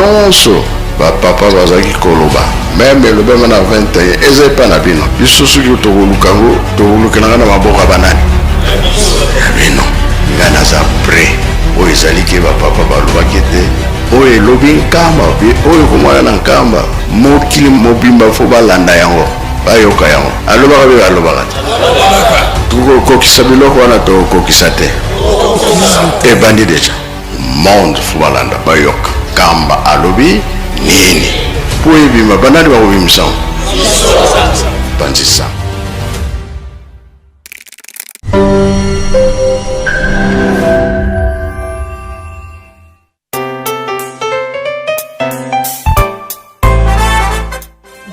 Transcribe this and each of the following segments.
nyonso bapapa bazalaki koloba meme elobama na 21 eza epa na bino. Biso soki tokoluka yango, tokolukelanga na maboko ya banani? Ya bino. Ngai naza prêt. Oyo ezali ke bapapa balobaki ete oyo elobi Nkamba, oyo komona na Nkamba, mokili mobimba fo balanda yango, bayoka yango. Alobaka mpe alobaka te. Tokokokisa biloko wana, tokokokisa te. Ebandi deja, monde fo balanda, bayoka Nkamba alobi nini. Mpo ebima, banani bakobimisa yango? Panzisa.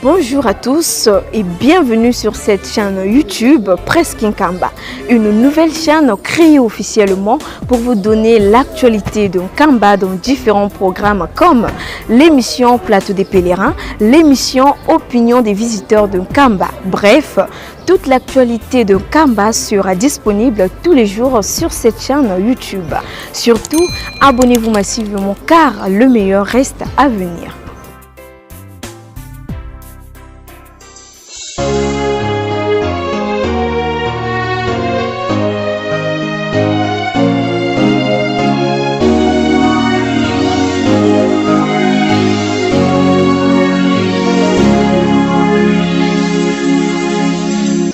Bonjour à tous et bienvenue sur cette chaîne YouTube Presque Nkamba, une nouvelle chaîne créée officiellement pour vous donner l'actualité de Nkamba dans différents programmes comme l'émission Plateau des pèlerins, l'émission Opinion des visiteurs de Nkamba. Bref, toute l'actualité de Nkamba sera disponible tous les jours sur cette chaîne YouTube. Surtout, abonnez-vous massivement car le meilleur reste à venir.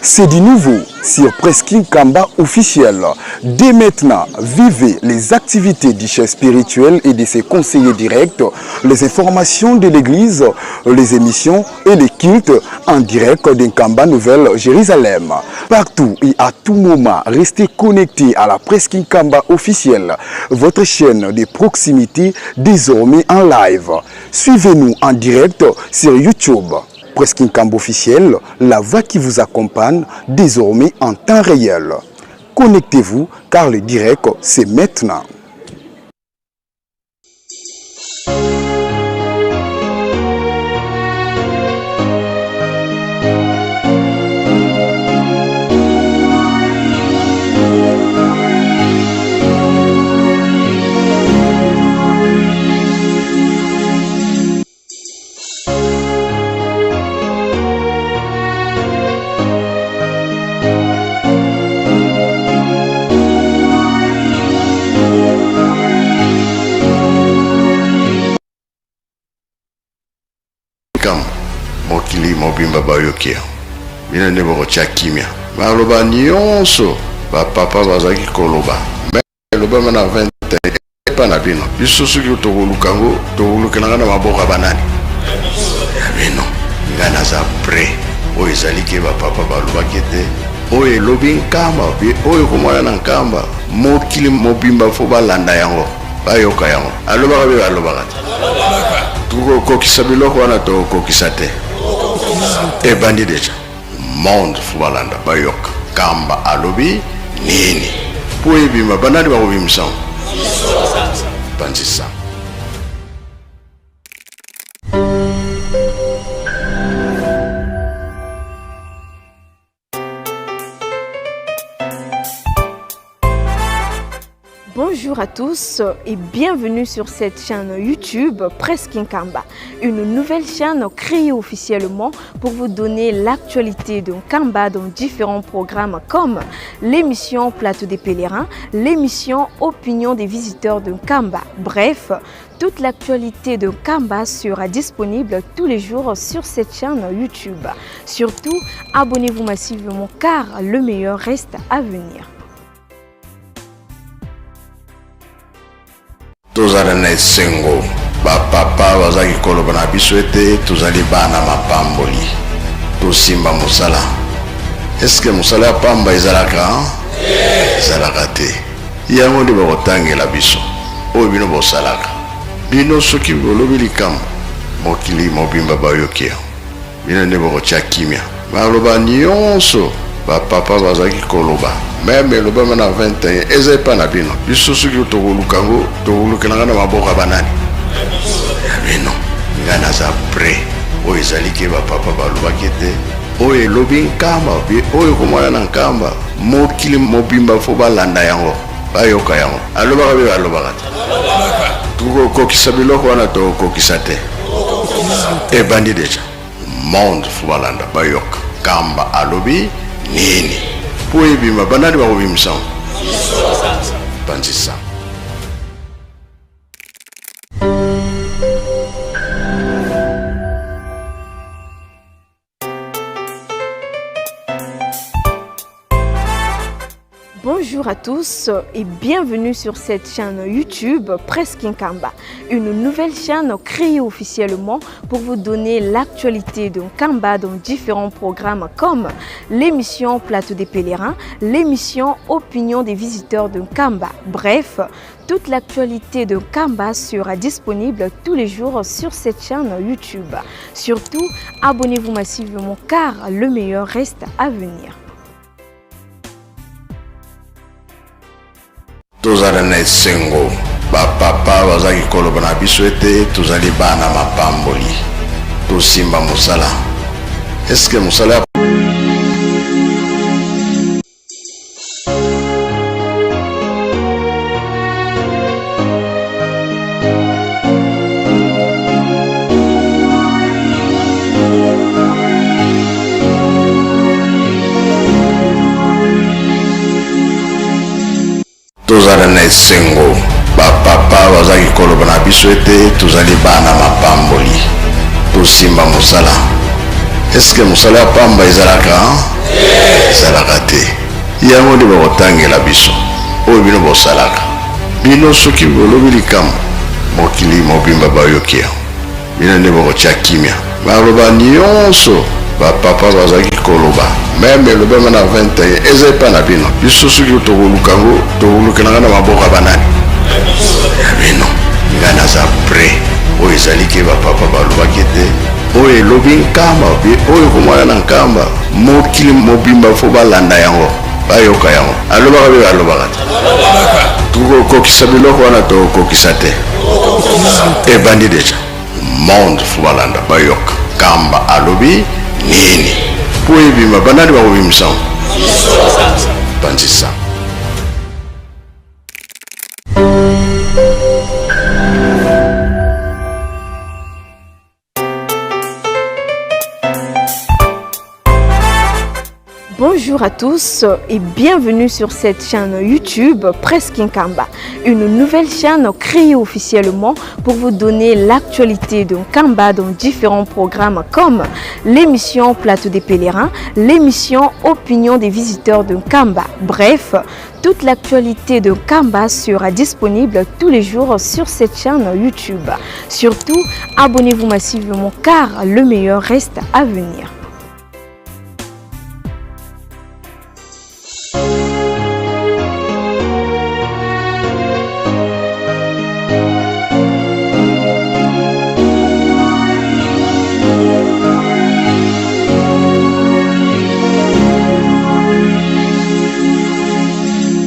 C'est du nouveau sur Presqu'île Kamba officiel. Dès maintenant, vivez les activités du chef spirituel et de ses conseillers directs, les informations de l'église, les émissions et les cultes en direct d'Nkamba Nouvelle Jérusalem. Partout et à tout moment, restez connectés à la Presqu'île Kamba officielle, votre chaîne de proximité désormais en live. Suivez-nous en direct sur YouTube. Presqu'île Kamba officiel, la voix qui vous accompagne désormais en temps réel. Connectez-vous car le direct, c'est maintenant. Nkamba, mokili mobimba bayoki yango. Bino nde bokotya kimia. Maloba nyonso bapapa bazalaki koloba me elobama na 21 epa na bino. Biso soki tokoluka yango, tokolukelanga na maboko ya banani? Ya bino. Ngai naza prêt. Oyo ezali ke bapapa balobaki ete oyo elobi Nkamba, oyo komona na Nkamba, mokili mobimba fo balanda yango, bayoka yango. Alobaka mpe alobaka te. Tokokokisa biloko wana, tokokokisa te. Ebandi deja, monde fo balanda, bayoka Nkamba alobi nini. Mpo ebima, banani bakobimisa yango? Panzisa. Bonjour à tous et bienvenue sur cette chaîne YouTube Presque Nkamba, une nouvelle chaîne créée officiellement pour vous donner l'actualité de Nkamba dans différents programmes comme l'émission Plateau des pèlerins, l'émission Opinion des visiteurs de Nkamba. Bref, toute l'actualité de Nkamba sera disponible tous les jours sur cette chaîne YouTube. Surtout, abonnez-vous massivement car le meilleur reste à venir. Tozala na esengo, bapapa bazalaki koloba na biso ete tozali bana mapamboli, tosimba mosala. Eske mosala ya pamba ezalaka? Ezalaka te. Yango nde bakotangela biso oyo bino bosalaka. Bino soki bolobi likambo, mokili mobimba bayoki yango. Bino nde bokotya kimia. Maloba nyonso bapapa bazalaki koloba meme elobama na 21 eza epa na bino. Biso soki tokoluka yango, tokolukelanga na maboko ya banani? Ya bino. Ngai naza prêt. Oyo ezali ke bapapa balobaki ete oyo elobi Nkamba, oyo komona na Nkamba, mokili mobimba fo balanda yango, bayoka yango. Alobaka mpe alobaka te. Tokokokisa biloko wana, tokokokisa te. Ebandi deja, monde faut balanda, bayoka Nkamba alobi nini mpo ebima. Banani bakobimisa ngo? Panzisa. Bonjour à tous et bienvenue sur cette chaîne YouTube Presse Nkamba, une nouvelle chaîne créée officiellement pour vous donner l'actualité de Nkamba dans différents programmes comme l'émission Plateau des pèlerins, l'émission Opinion des visiteurs de Nkamba. Bref, toute l'actualité de Nkamba sera disponible tous les jours sur cette chaîne YouTube. Surtout, abonnez-vous massivement car le meilleur reste à venir. Tozala na esengo, bapapa bazalaki koloba na biso ete tozali bana mapamboli, tosimba mosala. Eske mosala ya Tozala na esengo, bapapa bazalaki koloba na biso ete tozali bana mapamboli, tosimba mosala. Eske mosala ya pamba ezalaka? Ezalaka te. Yango nde bakotangela biso oyo bino bosalaka. Bino soki bolobi likambo, mokili mobimba bayoki yango. Bino nde bokotia kimia. Maloba nyonso bapapa bazalaki koloba, meme elobama na 21, eza epa na bino. Biso soki tokoluka yango, tokolukelanga na maboko ya banani? Ya bino. Ngai naza prêt. Oyo ezali ke bapapa balobaki ete oyo elobi Nkamba, oyo komwana na Nkamba, mokili mobimba faut balanda yango, bayoka yango. Alobaka mpe alobaka te. Tokokokisa biloko wana, tokokokisa te. Ebandi deja, monde faut balanda, bayoka Nkamba alobi nini mpo ebima. Banani bakobimisa ngo? Panzisa. Bonjour à tous et bienvenue sur cette chaîne YouTube Presse Nkamba, une nouvelle chaîne créée officiellement pour vous donner l'actualité de Nkamba dans différents programmes comme l'émission Plateau des pèlerins, l'émission Opinion des visiteurs de Nkamba. Bref, toute l'actualité de Nkamba sera disponible tous les jours sur cette chaîne YouTube. Surtout, abonnez-vous massivement car le meilleur reste à venir.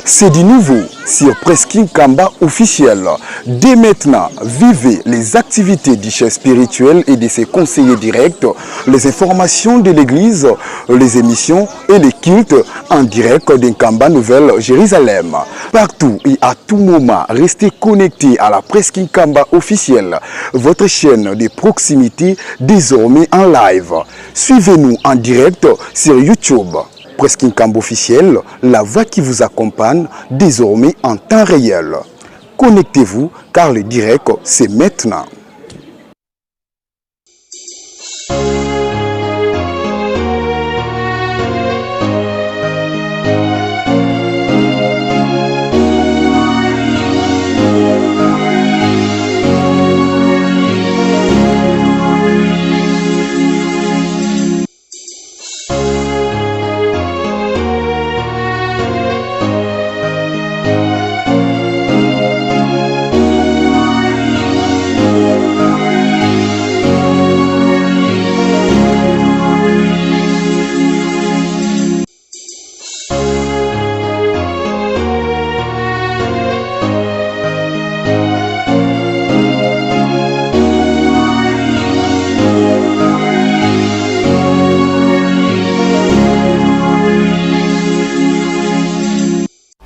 C'est du nouveau sur Presse Nkamba officiel. Dès maintenant, vivez les activités du chef spirituel et de ses conseillers directs, les informations de l'église, les émissions et les cultes en direct d'Nkamba Nouvelle Jérusalem. Partout et à tout moment, restez connectés à la Presse Nkamba officielle, votre chaîne de proximité désormais en live. Suivez-nous en direct sur YouTube. Presse Nkamba officiel, la voix qui vous accompagne désormais en temps réel. Connectez-vous car le direct, c'est maintenant.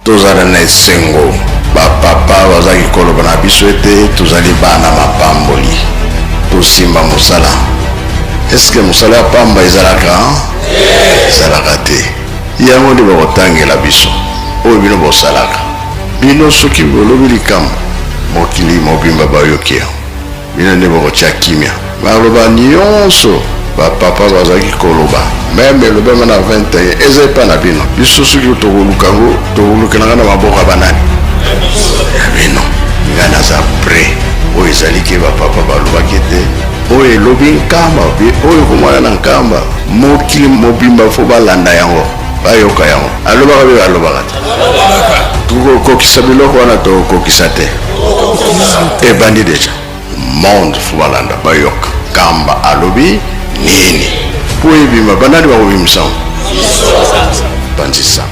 Tozala na esengo. Bapapa bazalaki koloba na biso ete tozali bana mapamboli, tosimba mosala. Eske mosala ya pamba ezalaka? Ezalaka te. Yango nde bakotangela biso oyo bino bosalaka. Bino soki bolobi likambo, mokili mobimba bayoki yango. Bino nde bokotia kimia. Maloba nionso ba papa bazalaki koloba meme elobama na 21 eza epa na bino. Biso soki tokoluka yango tokolukela yango na maboko ya banani? Ya bino. Nga naza près. Oyo ezali ke ba papa balobaki ete oyo elobi Nkamba oyo komona na Nkamba mokili mobimba fo balanda yango bayoka yango. Alobaka be alobaka te. Tokokokisa biloko wana tokokokisa te. Ebandi deja. Monde fo balanda bayoka Nkamba alobi nini po ebima. Banani bakobimisa yango? Panzisa.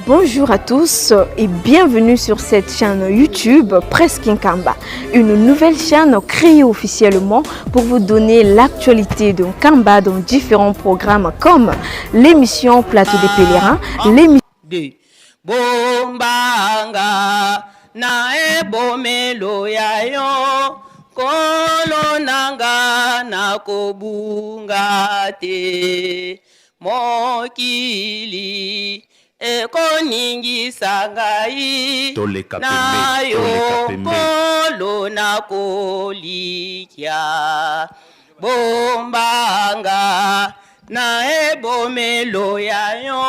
Bonjour à tous et bienvenue sur cette chaîne YouTube Presse Nkamba, une nouvelle chaîne créée officiellement pour vous donner l'actualité de Nkamba dans différents programmes comme l'émission Plateau des Pèlerins, l'émission Bombanga na ebomelo ya yo Nkolo na nga nakobunga te Mokili ekoningisa ngai Toleka na pembeni, yo toleka pembeni. Nkolo nakolikya Bombanga na ebomelo ya yo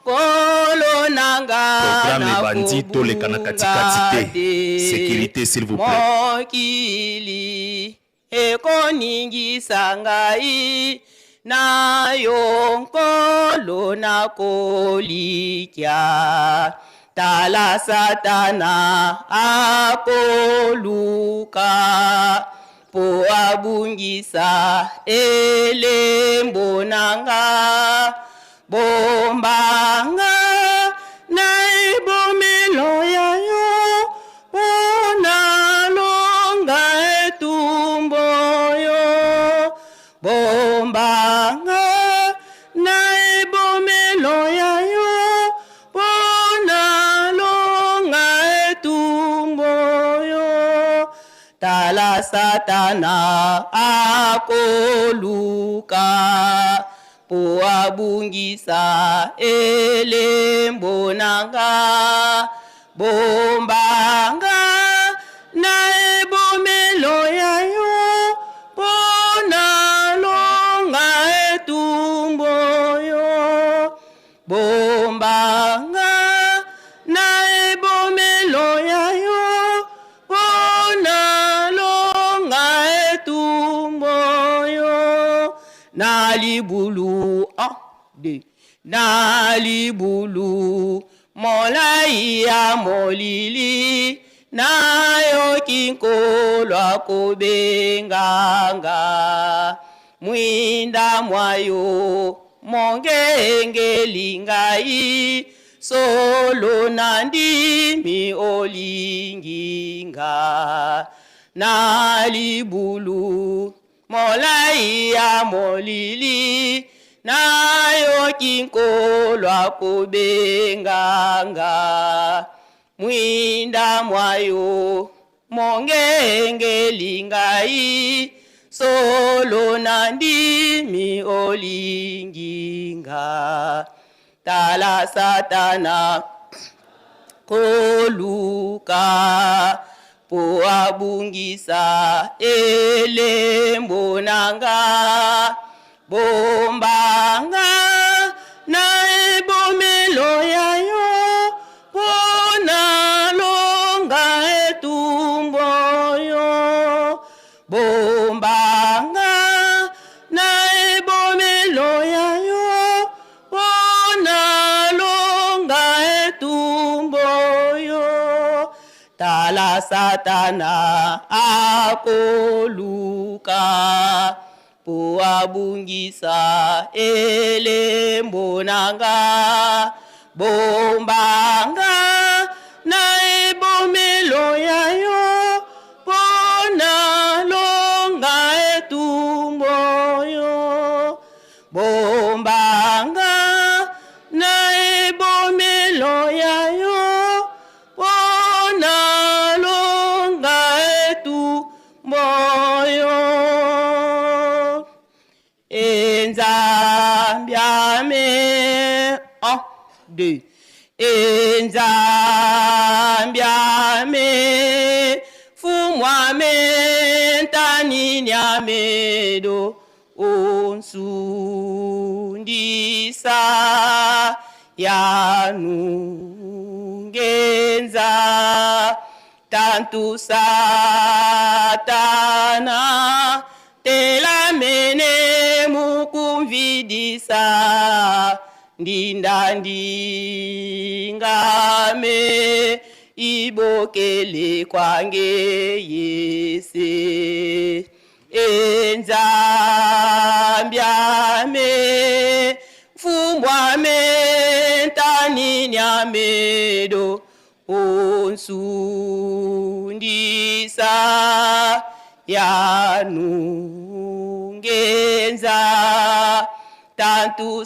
Nkolo na nga Programme ebandi, toleka na katikati nakobunga te. te Sécurité, s'il vous plaît. Mokili ekoningisa ngai na yo Nkolo nakolikya Tala Satana akoluka po abungisa elembo na nga Bombanga na ebomelo ya yo po nalonga etumbu yo Bombanga na ebomelo ya yo po nalonga etumbu yo Tala Satana akoluka po abungisa elembo na nga Bombanga na ebomelo ya yo po nalonga etumbu yo Bombanga na ebomelo ya yo po nalonga etumbu yo Na libulu 1 2 na libulu molai ya molili nayoki Nkolo akobenganga mwinda mwa yo mongengeli ngai solo nandimi olingi nga na libulu molai ya molili nayoki Nkolo akobenganga mwinda mwa yo mongengeli ngai solo nandimi olingi nga Tala Satana koluka po abungisa elembo na nga Bombanga na ebomelo ya yo po nalonga etumbu yo Bombanga na ebomelo ya yo po nalonga etumbu yo Tala Satana akoluka po abungisa elembo na nga Bombanga na ebomelo ya yo po Bombanga na ebomelo ya yo mpo na longa etumba oyo. E Nzambe ame 1 2 E Nzambe ame Fumu ame Ntanini amedo Onsundisa ya nungenza Tantu Satana telamene mukumvidisa Ndinda ndingame ibokele kwange yese E Nzambe ame Mfumu ame Ntanini amedo Onsundisa ya nungenza Tantu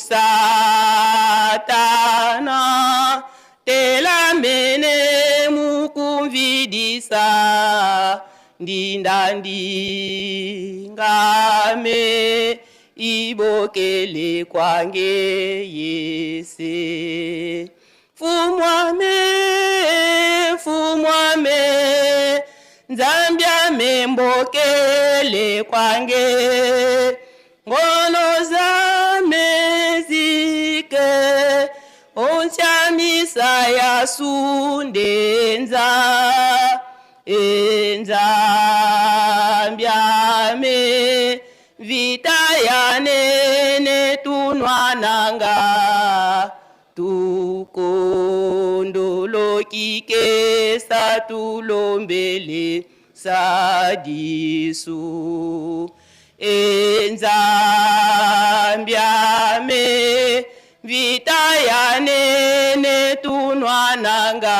Satana telamene mukumvidisa Ndinda ndingame ibokele kwange yese Mfumu ame, Mfumu ame, Nzambe ame mbokele kwange Ngono zame zike Onshamisa ya sundenza E Nzambe ame vita ya nene tunwananga Tukondolokike sa tulombele sadisu E Nzambe ame vita ya nene tunwananga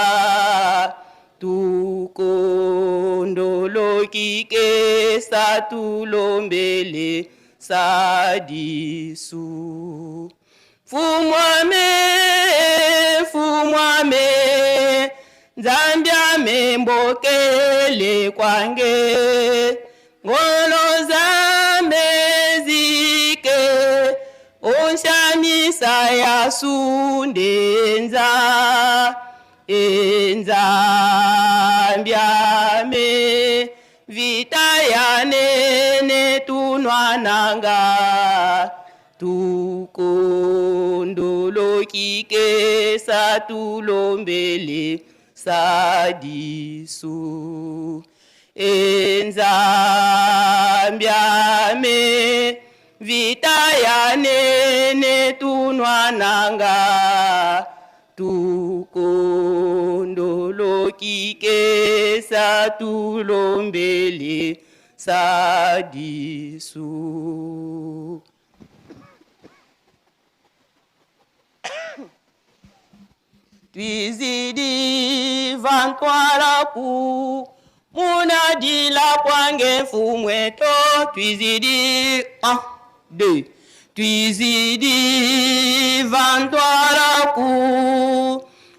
Tukondolokike sa tulombele sadisu Mfumu ame, Mfumu ame, Nzambe ame mbokele kwange Ngolo zame zike Onshamisa ya sundenza E Nzambe ame vita ya nene tunwananga Tukondolokike sa tulombele sadisu E Nzambe ame vita ya nene tunwananga Tukondolokike sa tulombele sadisu. Twizidi vantwala ku munadila kwange mfumweto twizidi 1 2 twizidi vantwala ku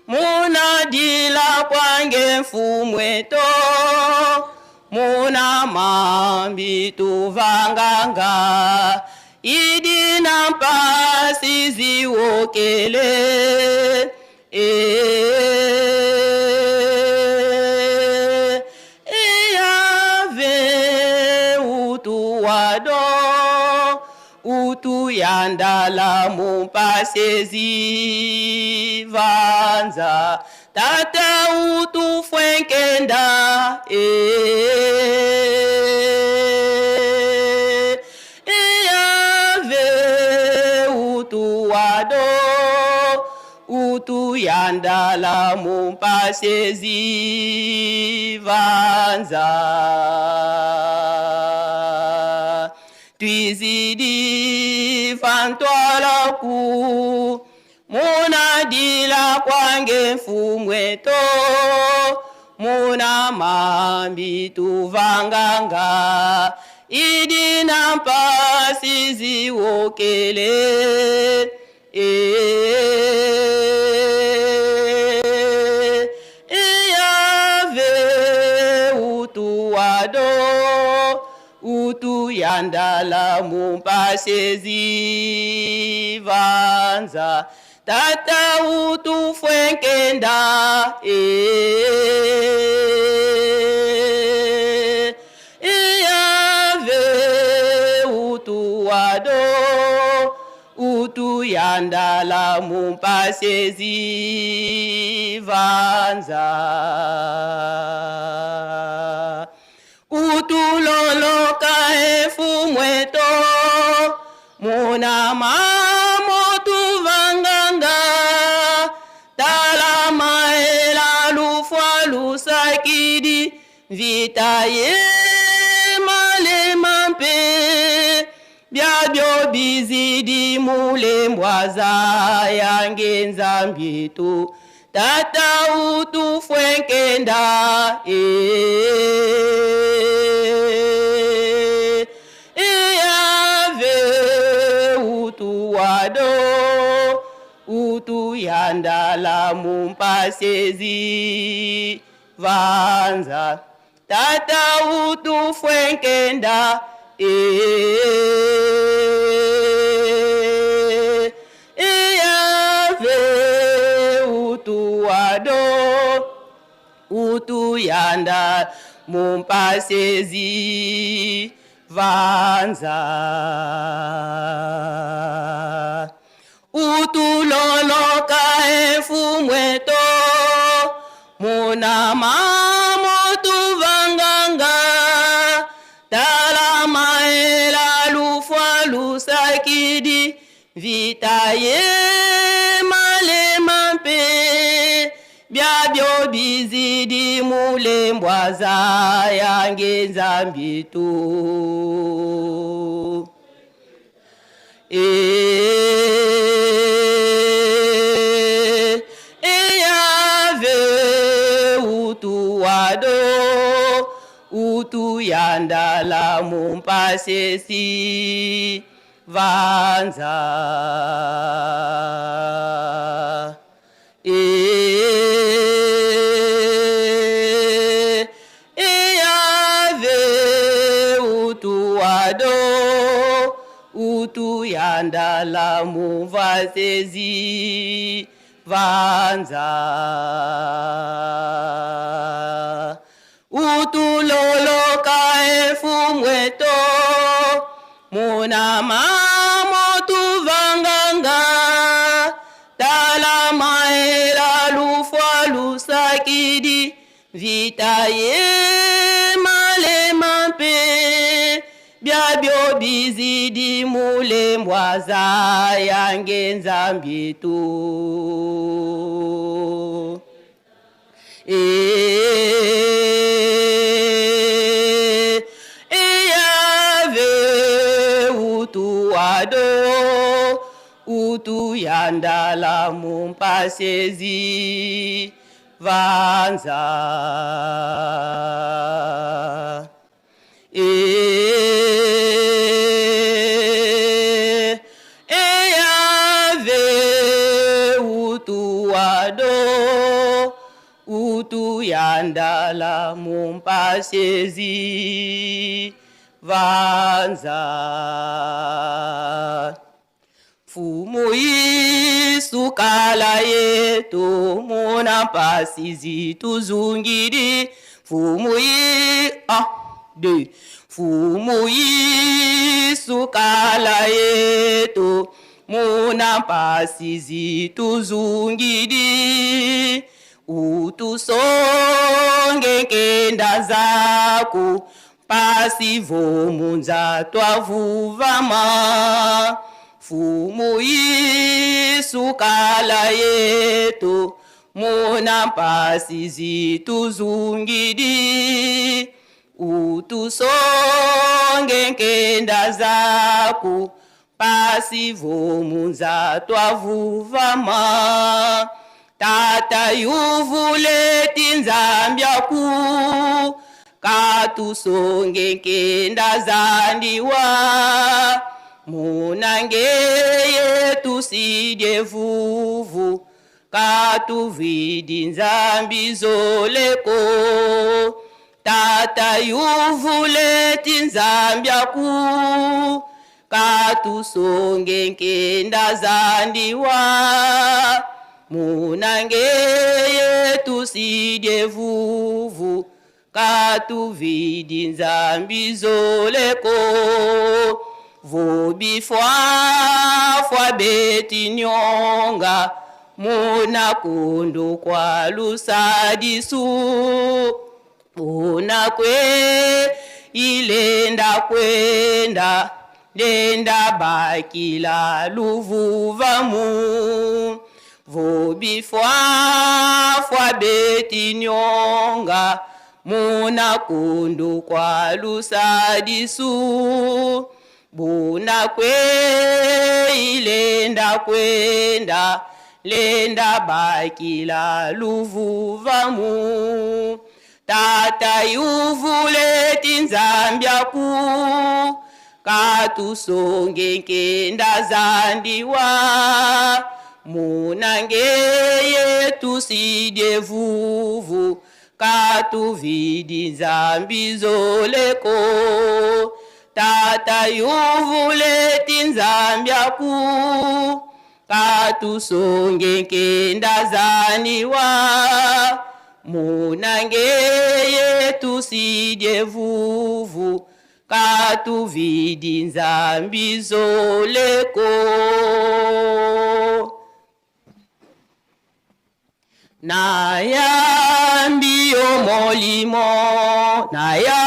munadila kwange mfumweto muna mambi tuvanganga idina mpasi ziwokele E Yave utu wado utu yandala mumpasezi vanza tata utu fwenkenda e Yave utu wado utu yandala mumpasezi vanza Twizidi fantwala ku munadila kwange mfumweto muna mambi tuvanganga idina Ina mpasi ziwokele e Iyave utuwado utu yandala mumpasezi vanza tata utufwenkenda e Iyave utuwado utu yandala mumpasezi vanza utuloloka efumweto muna mamotuvanganga tala maela lufwa lusakidi vita ye malema mpe byabyo bizidi mulembwaza yange nzambi tu tata utufwenkenda e Iyave utuwado utuyandala mumpasezi vanza tata utufwenkenda e Iyave utuwado utuyanda mumpasezi vanza utuloloka efumweto muna mamotuvanganga tala maela lufwa lusakidi vita ye malema mpe byabyo bizidi mulembwaza yange nzambi tu e Iyave utuwado utuyandala mumpasesi vanza e Iyave utuwado utuyandala muvasezi vanza utuloloka efumweto muna mamotuvanganga tala maela lufwa lusakidi vita ye malema mpe byabyo bizidi mulembwaza yange nzambi tu e Iyave utuwado utuyandala mumpasezi vanza e Iyave utuwado utuyandala mumpasezi vanza Mfumu Yesu yetu muna mpasi zituzungidi Mfumu yi a de Mfumu Yesu kala yetu muna mpasi zituzungidi utusonge nkenda zako pasi vomunza twavuvama Mfumu Yesu kala yetu muna mpasi zituzungidi utusonge nkenda zako pasi vomunza twavuvama tata yuvule tinzambya ku Katusonge nkenda zandiwa munange yetu sidye vuvu katuvidi nzambi zoleko tata yuvuleti nzambi aku katusonge nkenda zandiwa munange yetu sidye vuvu katuvidi nzambi zoleko vobifwafwa beti nyonga muna kundu kwa lusadisu una kwe ilenda kwenda lenda bakila luvuvamu vobifwafwa beti nyonga muna kundu kwa lusadisu buna kwe ilenda kwenda lenda bakila luvuvamu tata yuvuleti nzambya ku katusonge nkenda zandiwa munange yetu sidye vuvu katuvidi nzambi zoleko tata yuvuleti nzambya ku katusonge nkenda zaniwa munange yetu sidye vuvu katuvidi nzambi zoleko nayambi yo molimo naya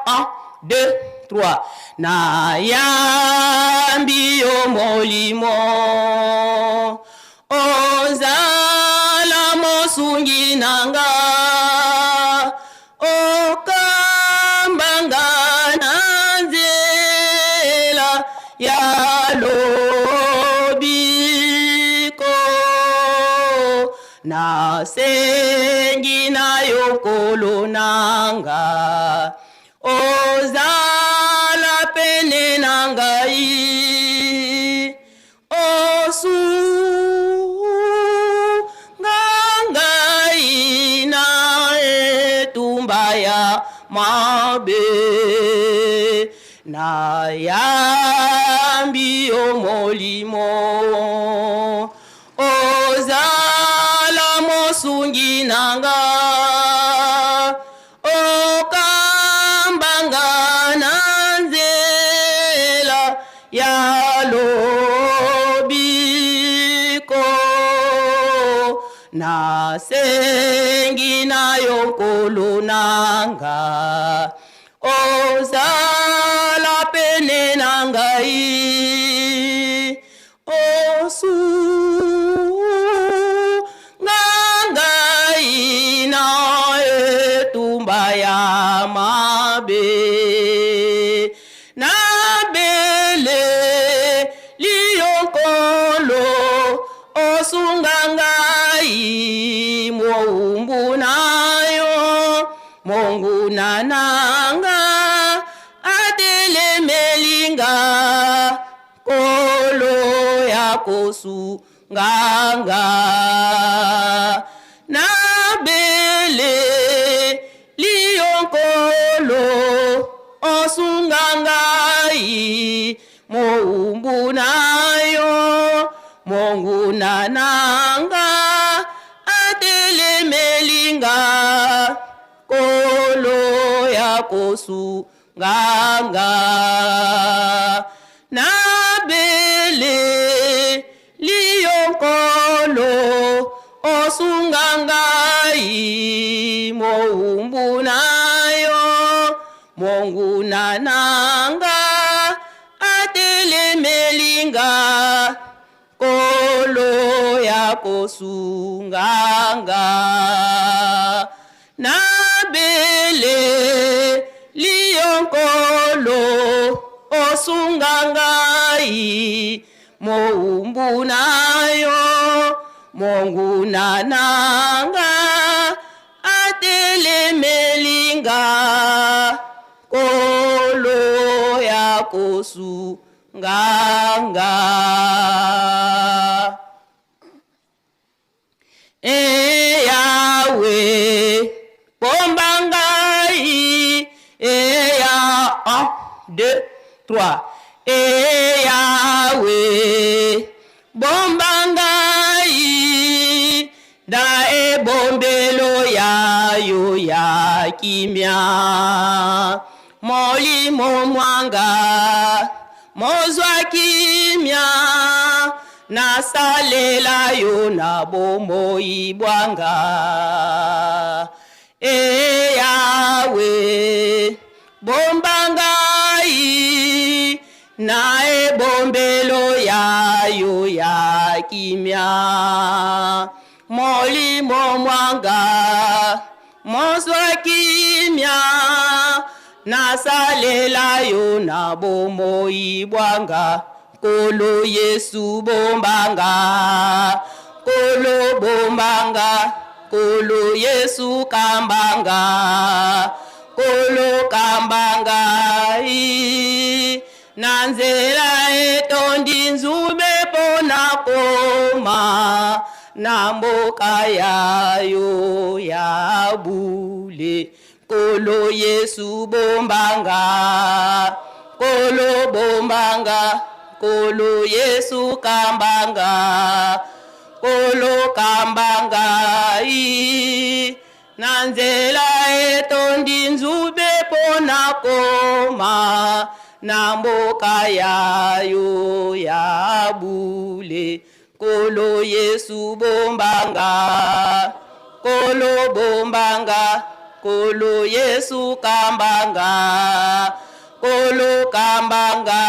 1 2 3 nayambi yo molimo ozala mosungi na nga okambanga na nzela ya lobiko nasengi na yo nkolo nanga ozala pene na ngai osunga ngai na etumba ya mabe nayambi yo molimo ozala mosungi na nga okambanga na nzela ya lobiko nasengi na yo nkolo nanga ozala pene na ngai osunga ngai na etumba ya mabe nabele liyo nkolo osunga ngai moumbu na yo monguna nanga atelemelinga kolo ya kosunganga nabele liyo nkolo osunga ngai moumbu na yo monguna nanga atelemelinga kolo ya kosunganga nabele liyo nkolo osunga ngai moumbu na yo monguna nanga atelemelinga kolo ya kosunganga nabele liyo nkolo osunga ngai moumbu na yo monguna nanga ate. Batelemeli nga Nkolo ya kosunga nga. E Yawe, bomba ngai, e ya 1, 2, 3. E Yawe, bomba ngai na ebombelo ya yo ya kimia. Molimo mwanga mozwa kimia, nasalela yo na bomoi bwanga. E Yawe, bomba ngai na ebombelo ya yo ya kimia. Molimo mwanga mozwa kimia, nasalela yo na bomoi bwanga. Nkolo Yesu bombanga, Nkolo bombanga, Nkolo Yesu kambanga, Nkolo kambanga na nzela etondi nzube mpo na koma na mboka ya yo ya bule. Nkolo Yesu bombanga, Nkolo bombanga, Nkolo Yesu kambanga, Nkolo kambanga na nzela etondi nzube mpo na koma na mboka ya yo ya bule. Nkolo Yesu bombanga, Nkolo bombanga, Nkolo Yesu kambanga, Nkolo kambanga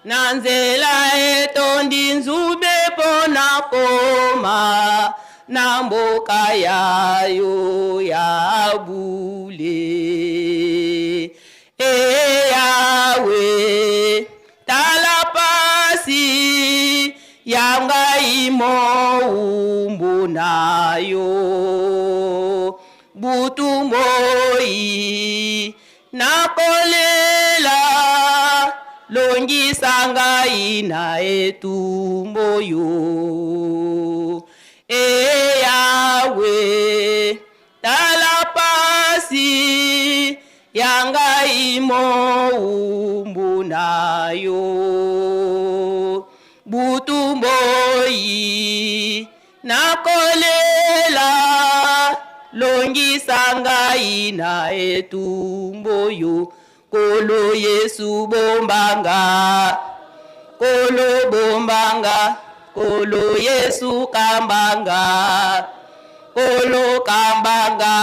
na nzela etondi nzube mpo na koma na mboka ya yo ya bule. E Yawe, tala pasi ya ngai mowumbu na yo, butu moi nakolela, longisa ngai na etumbu yo. E Yawe, tala pasi ya ngai mowumbu na yo, butu moi nakolela, longisa ngai na etumbu yo. Nkolo Yesu bombanga, Nkolo bombanga, Nkolo Yesu kambanga, Nkolo kambanga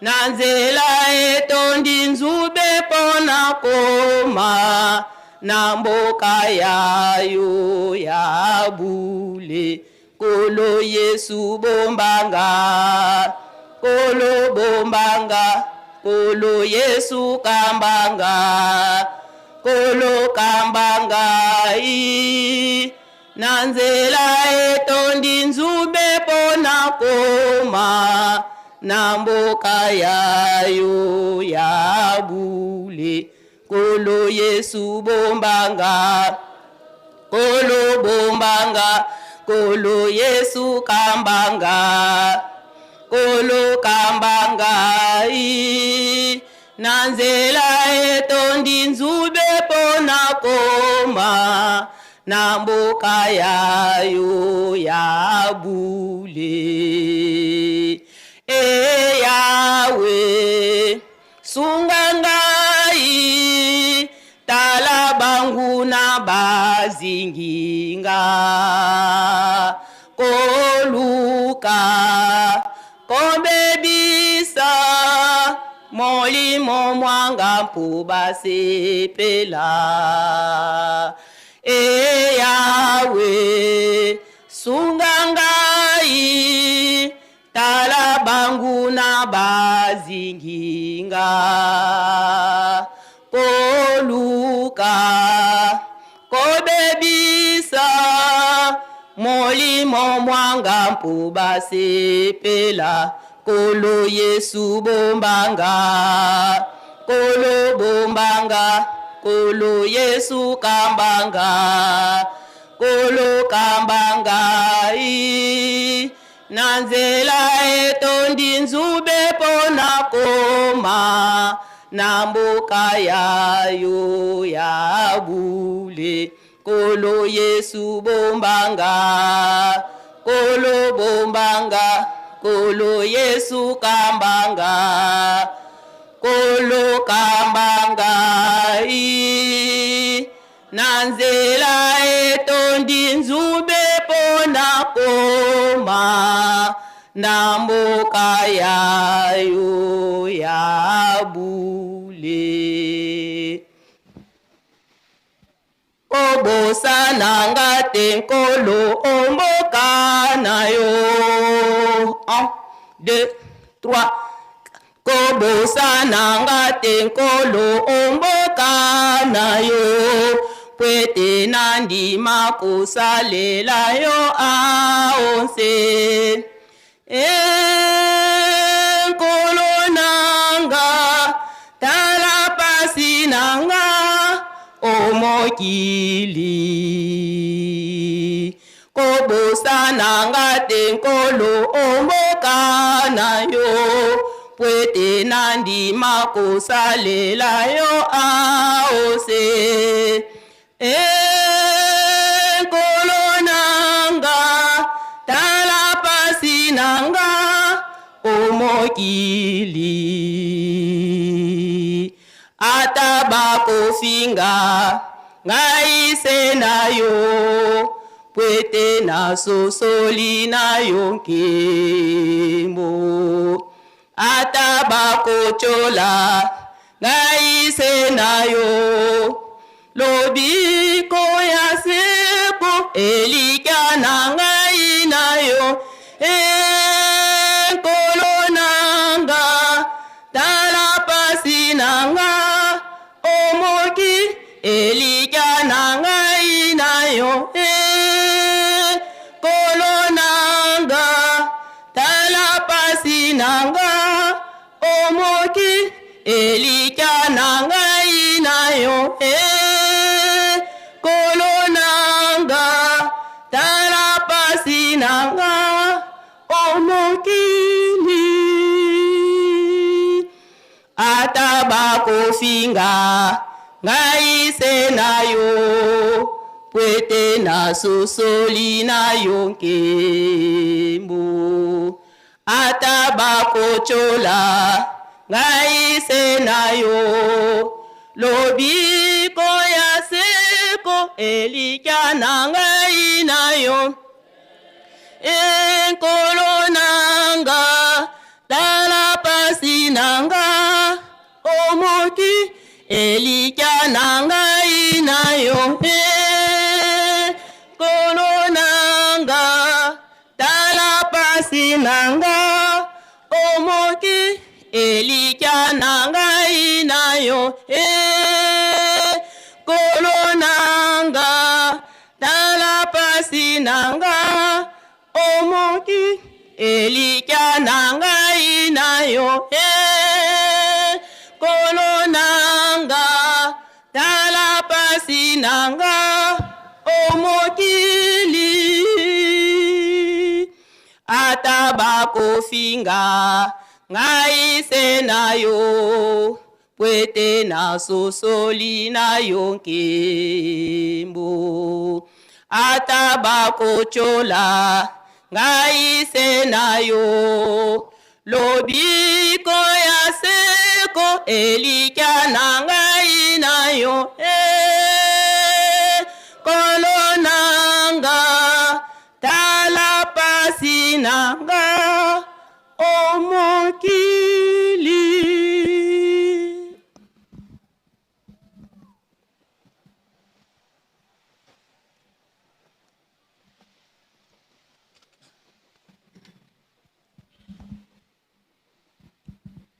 na nzela etondi nzube mpo na koma na mboka ya yo ya bule. Nkolo Yesu bombanga, Nkolo bombanga, Nkolo Yesu kambanga, Nkolo kambanga na nzela etondi nzube mpo na koma na mboka ya yo ya bule. Nkolo Yesu bombanga, Nkolo bombanga, Nkolo Yesu kambanga, Nkolo kambanga na nzela etondi nzube mpo na koma na mboka ya yo ya bule. E Yawe, sunga ngai, tala banguna bazingi nga, koluka kobebisa molimo mwanga mpo basepela. E Yawe, sunga ngai, tala banguna bazingi nga, koluka kobebisa Molimo mwanga mpo basepela Nkolo Yesu bombanga Nkolo bombanga Nkolo Yesu kambanga Nkolo kamba ngai Na nzela etondi nzube mpo na koma Na mboka ya yo ya bule Nkolo Yesu bomba nga Nkolo bomba nga Nkolo Yesu kamba nga Nkolo kamba ngai Na nzela etondi nzube mpo na koma na mboka ya yo ya bule. Kobosana nga te Nkolo o mboka na yo. 1, 2, 3. Kobosana nga te Nkolo o mboka na yo, pwete nandima kosalela yo awa nse. E Nkolo na nga, tala pasi na nga o mokili. Kobosana nga te Nkolo o mboka na yo, pwete nandima kosalela yo aose. E Nkolo na nga, tala pasi na nga o mokili. Ata bakofinga ngai se na yo, pwete nasosoli na yo nkembo. Ata bakotyola ngai se na yo, lobiko ya seko elikya na ngai na yo. E Nkolo na nga, tala pasi na nga, omoki elikya na ngai na yo. E Nkolo na nga, tala pasi na nga, omoki elikya na ngai na yo. E Nkolo na nga, tala pasi na nga, omokili. Ata bakofinga ngai se na yo, pwete nasosoli na yo nkembo. Ata bakotyola ngai se na yo, lobiko ya seko elikya na ngai na yo. E Nkolo na nga, tala pasi na nga, omoki elikya na ngai na yo. E Nkolo na nga, tala pasi na nga, omoki elikya na ngai na yo. E Nkolo na nga, tala pasi na nga, omoki elikya na ngai na yo. E Nkolo na nga, tala pasi na nga, omokili. Ata bakofinga ngai se na yo, pwete nasosoli na yo nkembo. Ata bakotyola ngai se na yo, lobiko ya seko elikya na ngai na yo. E Nkolo na nga, tala pasi na nga, o mokili.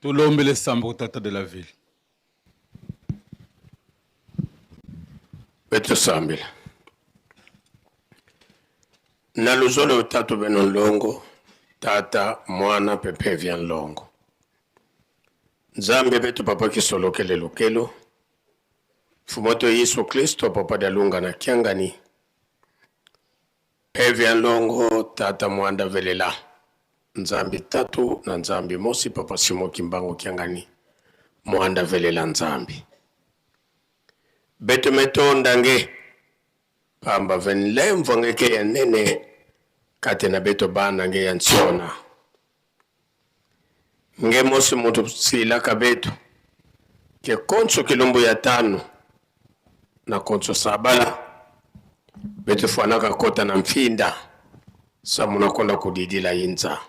Tolombele sambo tata de la ville. Betusambila. Na luzolo tatu beno nlongo, Tata, Mwana pe Mpevya nlongo. Nzambe betu Papa Kisolokele Lukelo, Mfumu wetu Yesu Klisto Papa Dialunga na Kiangani, Mpevya nlongo, Tata Mwanda Velela, Nzambi Tatu na Nzambi Mosi Papa Simon Kimbangu Kiangani, Mwanda Velela Nzambi. Betu metonda nge Pamba ve nlemvwa nge ke ya nene kati na beto bana nge ya nsiona. Nge mosi mutu silaka beto ke konso kilumbu ya tano na konso sabala beto fwanaka kota na mfinda samuna konda kudidila inza.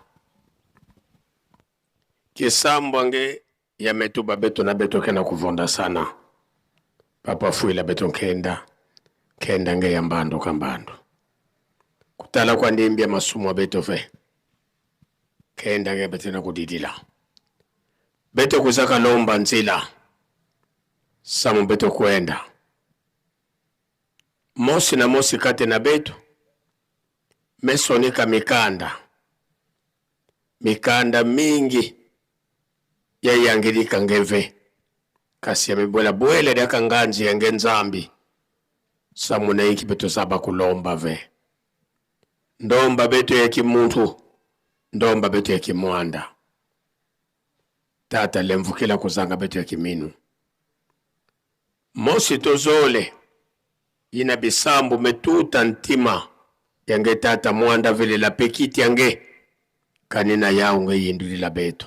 Kisambwa nge ya metu ba beto na beto ke na kuvonda sana. Papa fuila beto nkenda, nkenda nge ya mbando ka mbando. Kutala kwa ndimbi ya masumu ya beto ve. Nkenda nge beto na kudidila. Beto kuzaka lomba nzila. Samu beto kwenda. Mosi na mosi kate na beto. Mesonika mikanda. Mikanda mingi ya yangilika ngeve, kasi ya mibwela bwela diaka nganzi ya nge Nzambi samuna inki beto zaba kulomba ve. Ndomba beto ya kimuntu, ndomba beto ya kimwanda. Tata lemvukila kuzanga beto ya kiminu. Mosi tozole yina bisambu metuta ntima yange tata mwanda velela pekiti yange kanina yao nge yindulila beto.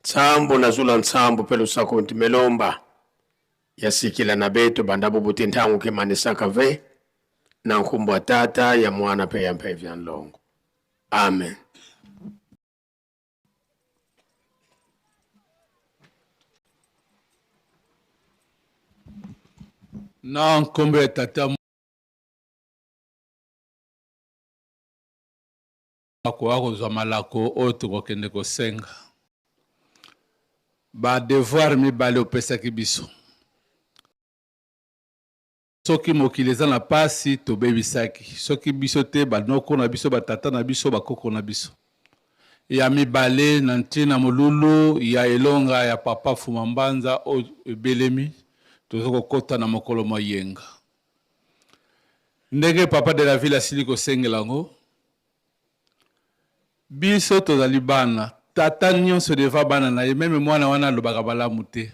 Nsambu na zula nsambu pe lusako ntimelomba yasikila na beto banda bubuti ntangu kimanisaka ve na nkumbu ya tata ya mwana pe ya mpevya nlongo. Amen. Na nkombo ya tata akoka kozwa malako oyo tokokende kosenga. Ba devoir mibale opesaki biso. Soki mokili eza na pasi tobebisaki, soki biso te ba noko na biso, ba tata na biso, ba koko na biso. Ya mibale na ntina molulu ya elonga ya Papa Fuma Mbanza oyo ebelemi, toza kokota na mokolo mwa yenga. Ndenge Papa de la ville asili kosengela yango, biso tozali bana, tata nionso devant bana na ye, meme mwana wana alobaka malamu te.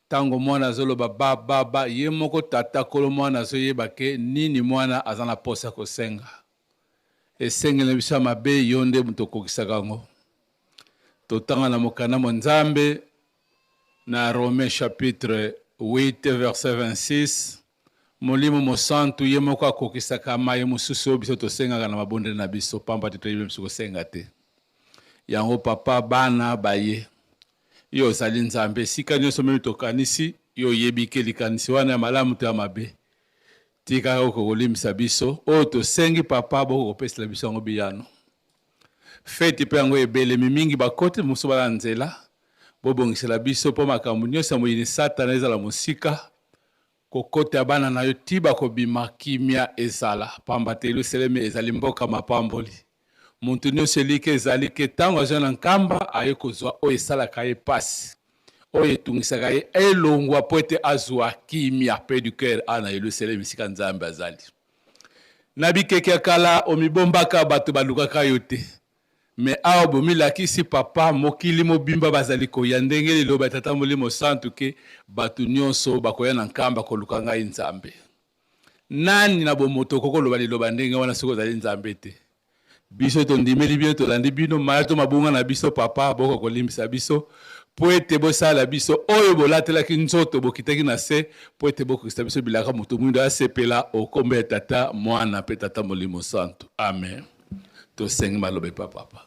Tango mwana azoloba ba ba ba, ye moko tata kolo mwana azoyeba ke nini mwana aza na posa kosenga. Esengeli na biso ya mabe, yo nde moto okokisaka yango. Totanga na mokanda mwa Nzambe na Romains chapitre 8 verset 26, Molimo Mosantu ye moko akokisaka maye mosusu oyo biso tosengaka na mabondeli na biso, pamba te toyebi biso kosenga te. Yango papa, bana baye, yo ozali Nzambe, esika nyonso meme tokanisi, yo oyebi ke likanisi wana ya malamu to ya mabe. Tika oko kolimbisa biso oyo tosengi papa, boko kopesela biso yango biyano. Feti pe yango ebelemi mingi, bakoti mosusu bala nzela, bobongisela biso po makambo nyonso ya moyini Satana ezala mosika Kokota ya bana na yo tii bakobima, kimia ezala, pamba te Yelusalemi ezali mboka mapamboli. Moto nyonso elikya ezali ke tango azwa na Nkamba, aye kozwa oyo esalaka ye pasi, oyo etungisaka ye elongwa po ete azwa kimia, paix du coeur, awa na Yelusalemi esika Nzambe azali. Na bikeke ya kala, omibombaka, bato balukaka yo te. Mais awa bomilakisi papa mokili mobimba bazali koya ndenge liloba ya tata molimo santu ke batu nionso bakoya na nkamba koluka ngai nzambe nani na bomoto okoki koloba liloba ndenge wana soki ozali nzambe te biso tondimeli bino tolandi bino maya to mabunga na biso papa boko kolimbisa biso mpo ete bosala biso oyo bolatelaki nzoto bokitaki na se mpo ete bokokisa biso bilaka moto mwindo asepela okombo ya tata mwana mpe tata molimo santu amen Tosengi maloba epa papa.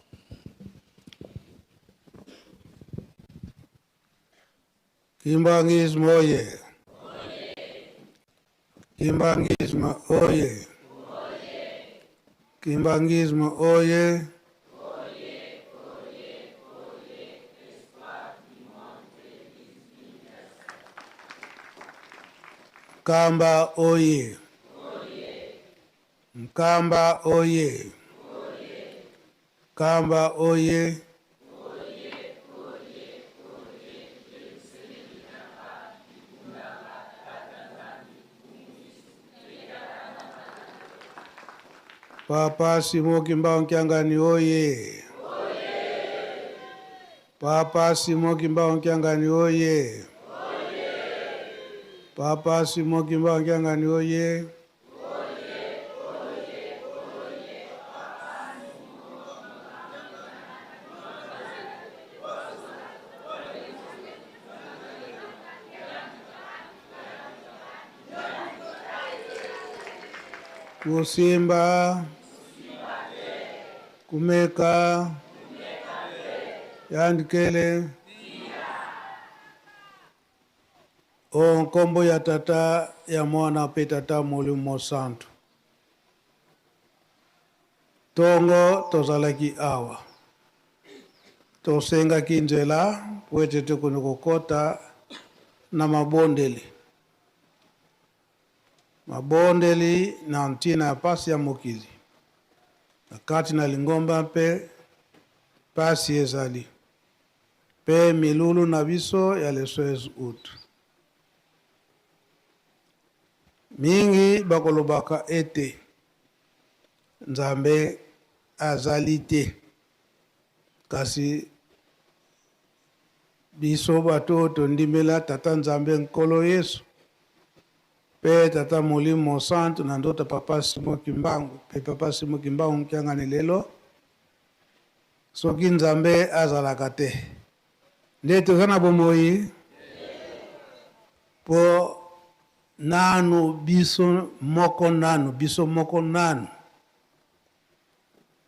Kimbanguisme oye! Kimbanguisme oye! Kimbanguisme oye! Kamba oye! Nkamba oye! Nkamba oye! Papa Simon Kimbangu Kiangani oye! Papa Simon Kimbangu Kiangani oye! Papa Simon Kimbangu Kiangani oye! Kusimba, kumeka, yandikele o nkombo ya Tata, ya Mwana mpe Tata Molimo Mosantu. Tongo tozalaki awa, tosengaki nzela mpo ete tokoki kokota na mabondeli. Mabondeli na ntina ya mpasi ya mokili. Na kati na lingomba mpe mpasi ezali. Mpe milulu na biso ya le 16 août. Mingi bakolobaka ete Nzambe azali te, kasi biso bato oyo tondimela Tata Nzambe Nkolo Yesu mpe Tata Molimo Mosantu na nzoto Papa Simon Kimbangu mpe Papa Simon Kimbangu Kiangani lelo, Soki Nzambe azalaka te, nde toza na bomoi? Po nanu biso moko nanu biso moko nanu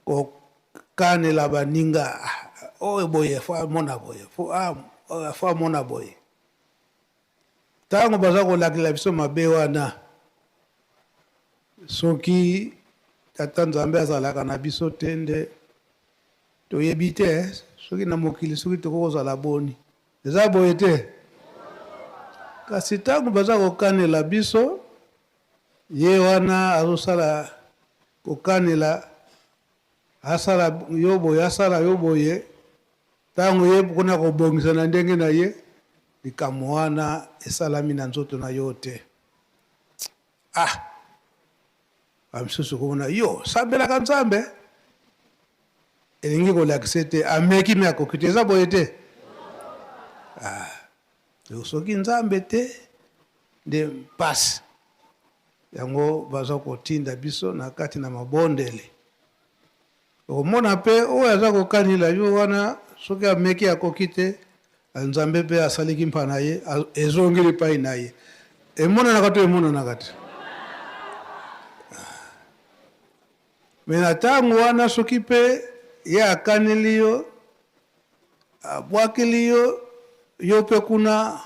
kokanela baninga oyo boye fo amona boye fo fo amona boye. Ntango baza kolakela biso mabe wana, soki Tata Nzambe azalaka na biso te nde toyebi te soki na mokili soki tokoki kozala boni. Eza boye te? Kasi ntango baza kokanela biso, ye wana azosala kokanela, asala yo boye, asala yo boye, Ntango ye kuna kobongisa na ndenge na ye, likambo wana esalami na nzoto na yo te. Ah! Bamisusu komona yo sambelaka Nzambe, elingi kolakisa ete ameki me akoki te. Eza boye te? Ah, soki Nzambe te nde mpasi yango baza kotinda biso na kati na mabondeli. Okomona pe oyo aza kokanela yo wana soki ameki akoki te, Nzambe pe asaliki mpa na ye ezongeli epai na ye. Emonanaka to emonanaka te? Me na ntango wana soki pe ye akaneli yo, abwakeli yo, yo pe kuna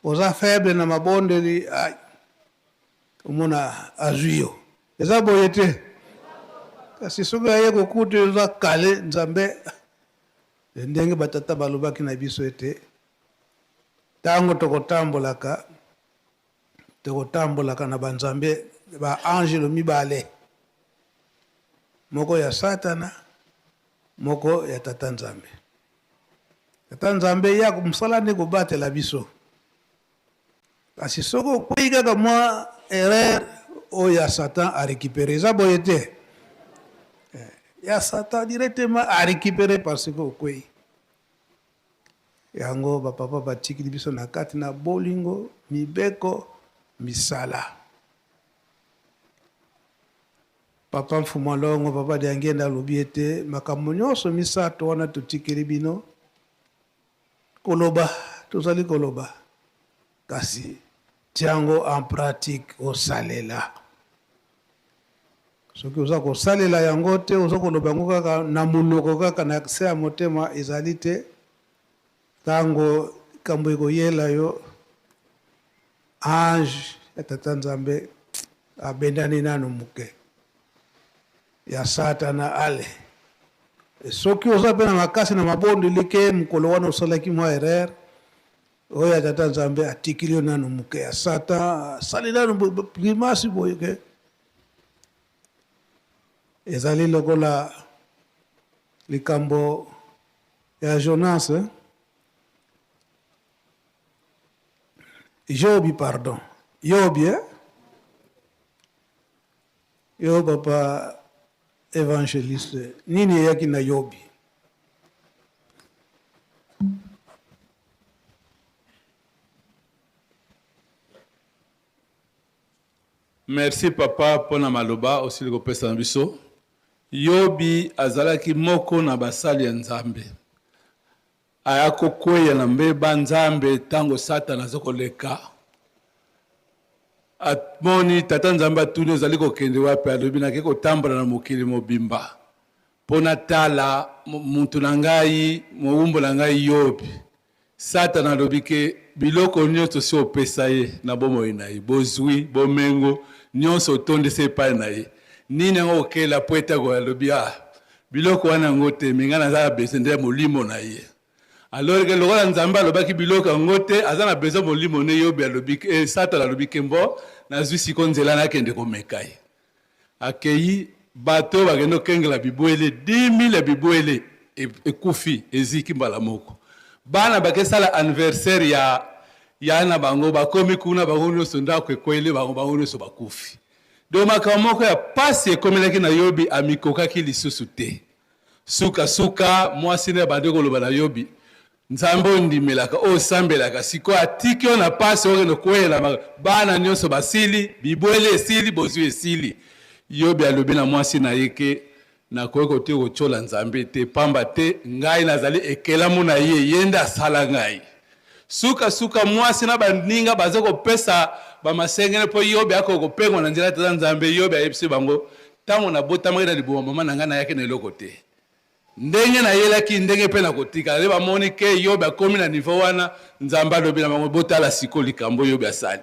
oza faible na mabondeli, ai, omona azwi yo. Eza boye te? Kasi soki aye kokuta yo oza kale, Nzambe, ndenge batata balobaki na biso ete ntango tokotambolaka, tokotambolaka na banzambe ba angelo mibale, moko ya Satana, moko ya Tata Nzambe. Tata Nzambe ye mosala nde kobatela biso. Kasi soki okwei kaka mwa erreur oyo ya Satan a recuperer, eza boye te? Eh, ya Satan directement a recuperer parce que okwei. Yango ba papa batikili biso na kati na bolingo, mibeko, misala. Papa Mfumu Longo, Papa Diangienda alobi ete makambo nyonso misato wana totikeli bino Koloba tozali koloba kasi tiango en pratique osalela. Soki oza kosalela yango te, oza koloba yango kaka na monoko kaka na se ya motema ezali te, tango likambo ekoyela yo, ange ya Tata Nzambe abendani nanu moke. Ya satana ale soki oza pe na makasi na mabondeli ke mokolo wana osalaki mwa erreur oyo ya tata nzambe atikili yo nanu moke ya satan asali nanu grimace boye ke. Ezali lokola likambo ya Jonas, eh? Jobi, pardon. Yobi, eh? Yo papa evangeliste, nini eyaki na Yobi? Merci papa pona maloba osili kopesa na biso. Yobi azalaki moko na basali ya Nzambe. Aya kokweya na mbeba Nzambe tango Satana aza koleka. Amoni tata Nzambe atuni ozali kokende wapi? Alobi nake kotambola na mokili mobimba mpo natala mutu na ngai mowumbu na ngai Yobi. Satana alobi ke biloko nionso osi opesa ye na bomoi na ye, bozui, bomengo, nionso otondisi epai na ye, nini yango okela po ete akoya? Alobi ah biloko wana yango te, mais ngai naza na besoin nde ya molimo na ye. Alors ke lokola Nzambe alobaki biloko yango te, aza na besoin molimo ne, Yobi alobi eh, Satana alobi ke mbo nazui sikoyo nzela nakende komeka ye. Akeyi, bato oyo bakende kokengela bibwele, 10.000 ya bibwele ekufi, eziki mbala moko. Bana bakesala anniversaire ya ya na bango, bakomi kuna bango nyonso ndako ekweli bango, bango nyonso bakufi. Donc makambo moko ya pasi ekomelaki na Yobi, amikokaki lisusu te. Suka suka mwasi naye abandi koloba na Yobi, Nzambe oyo ondimelaka, oyo osambelaka, sikoyo atiki yo na pasi, okende kokweyela bana nyonso basili, bibwele esili, bozwi esili. Yobi alobi na mwasi na ye ke, Nakoki kotika kotyola Nzambe te, pamba te ngai nazali ekelamu na ye, ye nde asala ngai. Suka suka mwasi na baninga baza kopesa bamasengene mpo Yobi akoka kopengwa na nzela ya Tata Nzambe. Yobi ayebisi bango, Ntango nabotamaki na libumu ya mama na ngai, nayaki na eloko te. Ndenge nayelaki, ndenge mpe nakotikala. Nde bamoni ke Yobe akomi na niveau wana, Nzambe alobi na bango, botala sikoyo likambo Yobe asali.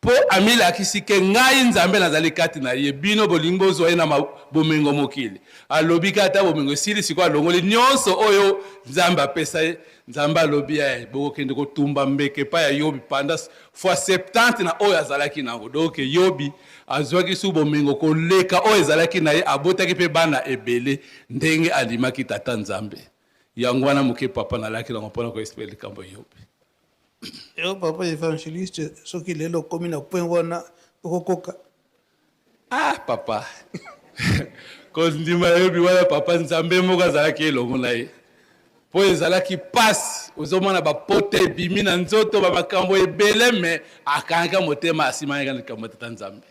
Mpo amilakisi ke ngai Nzambe nazali kati na ye, bino bolingi bozwa ye na bomengo mokili. Alobi ke ata bomengo esili, sikoyo alongoli nionso oyo Nzambe apesa ye. Nzambe alobi, eh, bokokende kotumba mbeka epai ya Yobi pendant fois 70 na oyo azalaki na yango. Donc Yobi azwaki su bomengo koleka oyo ezalaki na ye, abotaki mpe bana ebele ndenge andimaki Tata Nzambe. Yango wana moke papa nalaki nango mpona ko expliquer likambo ya Yobi. Yo papa evangeliste soki lelo okomi na point wana okokoka? Ah papa kondima yobi wana papa Nzambe moko azalaki elongo na ye mpo ezalaki pasi, ozomona bapota ebimi na nzoto ba makambo ebele, me akangaka motema asimaki likambo ya tata Nzambe.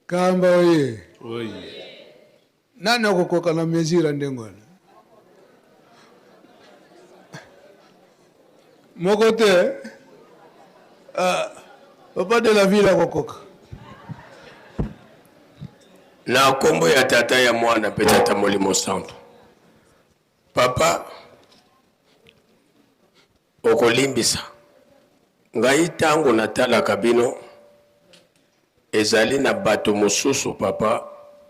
Kamba oye. Oye. Nani akokoka na mesure ya ndenge wana? Moko te. Ah, papa de la ville akokoka. Na kombo ya Tata, ya Mwana mpe Tata Molimo Santu. Papa, okolimbisa ngai ntango natalaka bino, ezali na bato mosusu papa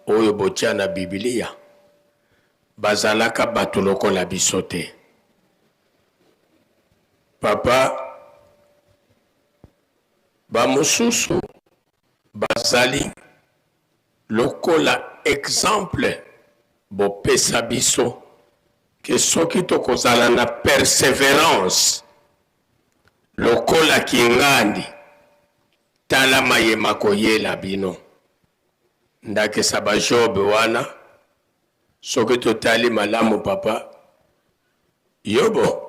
oyo botia na Biblia bazalaka bato lokola biso te. Papa, bamosusu bazali lokola exemple bopesa biso ke soki tokozala na perseverance lokola kingandi, tala maye makoyela bino. Ndakisa ba Job wana, soki totali malamu papa, Yobo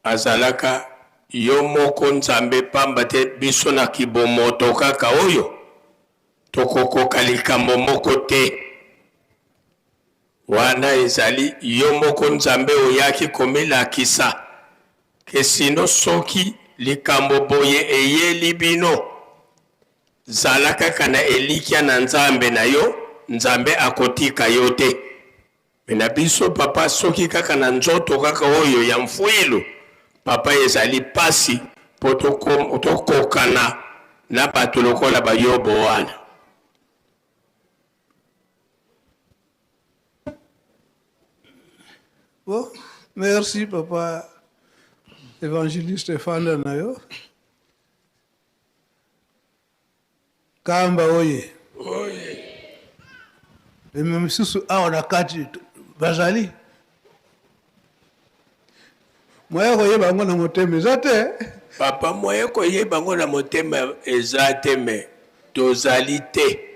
azalaka yo moko Nzambe pamba te biso na kibomoto kaka oyo tokokoka likambo moko te. Wana ezali yo moko Nzambe oyaki komilakisa ke sino soki likambo boye eyeli bino, zala kaka na elikya na Nzambe na yo, Nzambe akotika yo te. Mais na biso papa soki kaka na nzoto kaka oyo ya mfuilu papa ezali pasi po tokokana na bato lokola ba Yobo wana. Bon, merci papa evangeliste fanda na yo. Kamba oye. Me misusu awa na kati bazali moye koyeba yango na motema eza te. Papa, moye koyeba yango na motema eza te, me tozali te.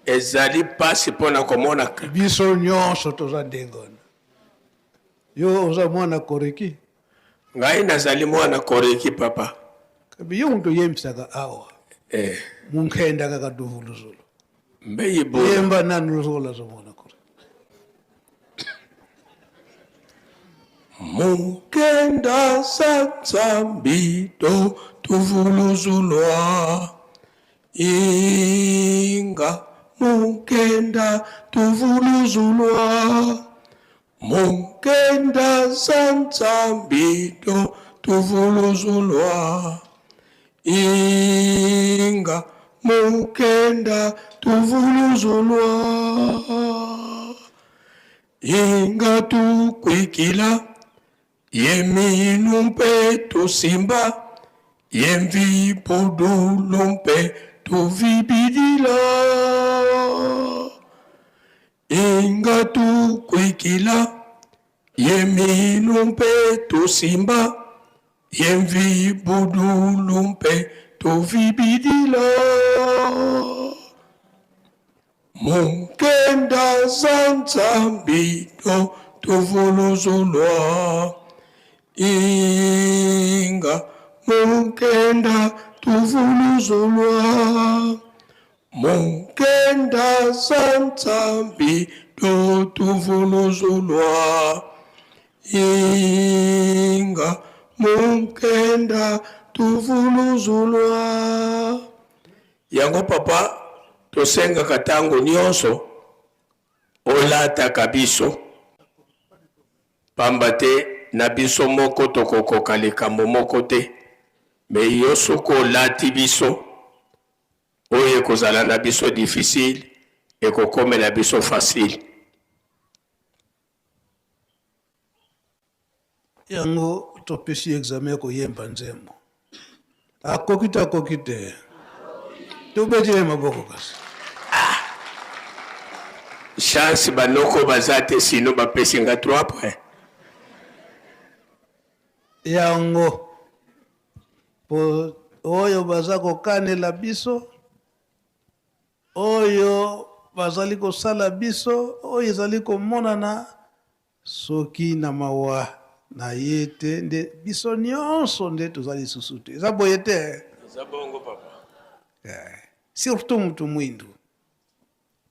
Ezali mpasi mpo na komona biso nyonso toza ndenge wana. Yo oza mwana Koreki? Ngai nazali mwana Koreki, papa. Kabi yo moto oyembisaka awa. Eh. Munkenda kaka duvuluzulu. Mbeyi bula. Yemba nanu lozola zo mwana Koreki. Munkenda sa Nzambi to tuvuluzulwa. Inga munkenda tuvuluzulwa. Munkenda za Nzambi to tuvuluzulwa. Inga munkenda tuvuluzulwa. Inga tukwikila yeminu mpe tusimba yemvi budulu mpe tuvibidila. Inga tukwikila yeminu mpe tusimba yemvi budulu mpe tuvibidila. Munkenda za Nzambi to tuvuluzulwa. Inga munkenda tuvuluzulwa. Munkenda za Nzambi to tuvuluzulwa. Inga munkenda tuvuluzulwa. Yango papa, tosengaka ntango nyonso olataka biso, pamba te na biso moko tokokoka likambo moko te, me yo soki olati biso, oyo ekozala na biso difficile ekokomela biso facile. Yango topesi examen ya koyemba nzembo. Akoki te, akoki te. Tobeti ye maboko kasi. Ah! Chance banoko baza te, sino bapesi nga 3 points. Yango po oyo baza kokanela biso, oyo bazali kosala biso, oyo ezali komonana. Soki na mawa na ye te nde biso nionso nde toza lisusu te. Eza boye te? Eza bongo papa. Eh, surtout mutu mwindu.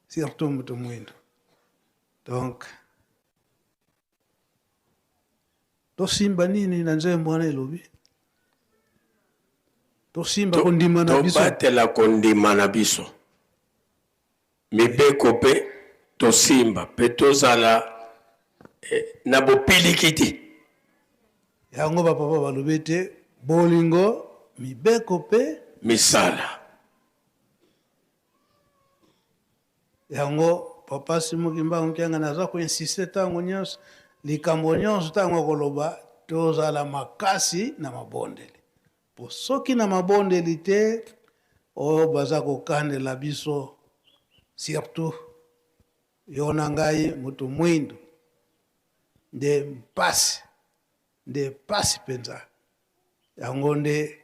Surtout mutu mwindu. Donc tosimba nini na nzembo wana elobi? Tosimba kondima na biso. Tobatela kondima na biso. Mibeko mpe tosimba mpe tozala na bopilikiti. Yango ba papa balobi ete bolingo, mibeko mpe. Misala. Yango papa Simon Kimbangu Kiangani aza ko insister tango nionso, likambo nionso tango akoloba tozala makasi na mabondeli. Po soki na mabondeli te oyo baza kokanela biso surtout yo na ngai mutu muindu nde mpasi nde pasi penza yango nde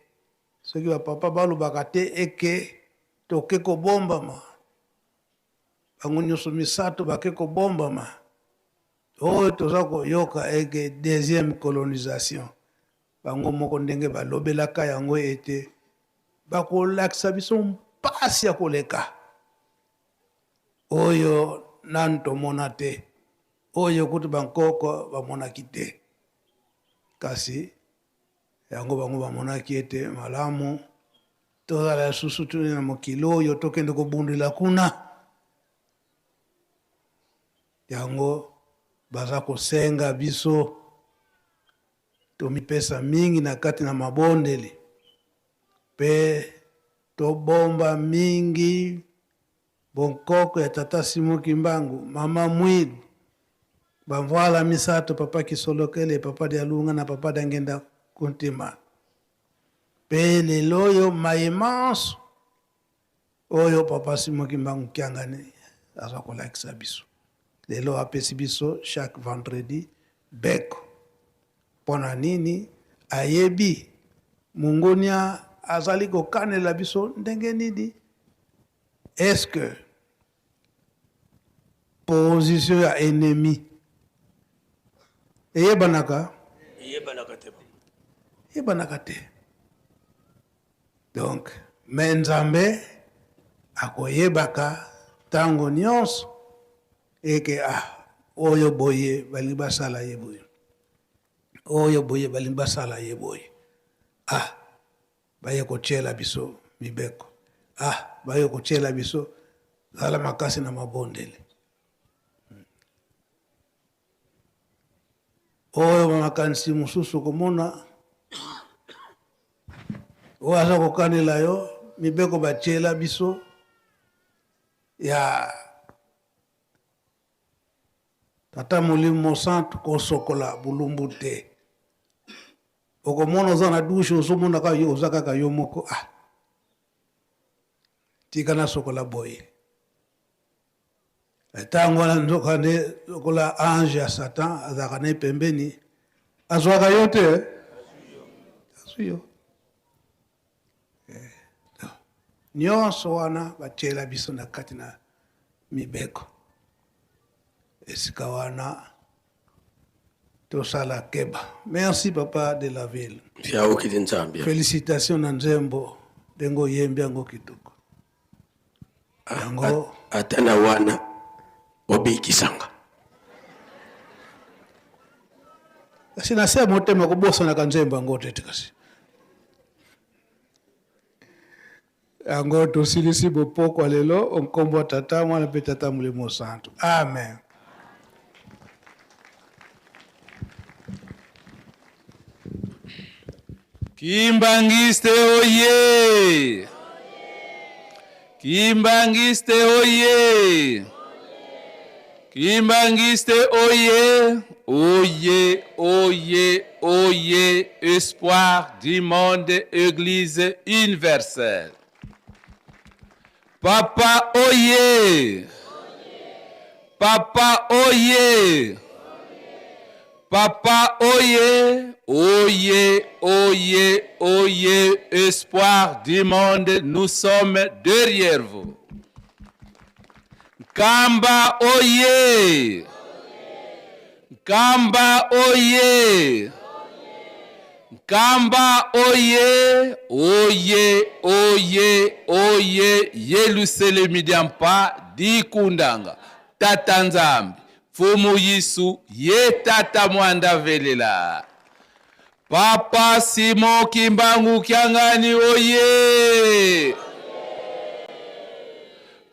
soki ba papa balobaka te eke toke kobombama bango nyoso misato bake kobombama oyo toza koyoka eke deuxième colonisation Bango moko ndenge balobelaka yango ete bakolakisa biso mpasi ya koleka oyo nanu tomona te, oyo kutu bankoko bamonaki te. Kasi yango bango bamonaki ete malamu tozala lisusu te na mokili oyo, tokende kobundela kuna. Yango baza kosenga biso Tomipesa mingi na kati na mabondeli mpe tobomba mingi bonkoko ya Tata Simon Kimbangu, Mama Mwilu, ba Mvuala misato, Papa Kisolokele, Papa Dialunga na Papa Diangienda Kuntima. Mpe lelo oyo maye manso oyo Papa Simon Kimbangu Kiangani aza kolakisa biso lelo, apesi biso chaque vendredi beko. Mpo na nini? Ayebi mongonia azali kokanela biso ndenge nini. Est-ce que position ya ennemi eyebanaka? Eyebanaka te. Eyebanaka te. Donc, mais Nzambe akoyebaka tango nyonso eke ah oyo boye balingi basala ye boye, oyo boye balingi basala ye boye, ah baye kotiela biso mibeko, ah baye kotiela biso, zala makasi na mabondeli. Oyo makanisi mosusu komona oyo aza kokanela yo mibeko batiela biso ya Tata Molimo Mosantu kosokola bolumbu te. Okomona oza na douche, ozomona kaka yo oza kaka yo moko, ah tika nasokola boye. Ntango wana nzoka nde lokola ange ya Satan azalaka na ye pembeni, azwaka yo te, azwi yo. Nyonso wana batiela biso na kati na mibeko. Esika wana tosala keba. Merci papa de la ville. Fiaokili Nzambe. Félicitations na nzembo ndenge oyembi yango kitoko. Yango ata na wana obikisanga. Kasi na se ya motema kobosanaka nzembo yango te kasi. Yango tosilisi bopokwa lelo nkombo ya Tata, Mwana mpe Tata Molimo Santu. Amen. Kimbangiste oye! Kimbangiste oye! Kimbangiste oye! Oye, oye, oye, espoir du monde, Église universelle. Papa oye! Papa oye! Papa oye! Oye, oye, oye, espoir du monde, nous sommes derrière vous. Nkamba oye! Nkamba oye! Nkamba oye! Oye, oye, oye, Yelusalemi diampa dikundanga, Tata Nzambi, Mfumu Yesu, ye Tata Mwanda velela. Papa Simon Kimbangu Kiangani oye!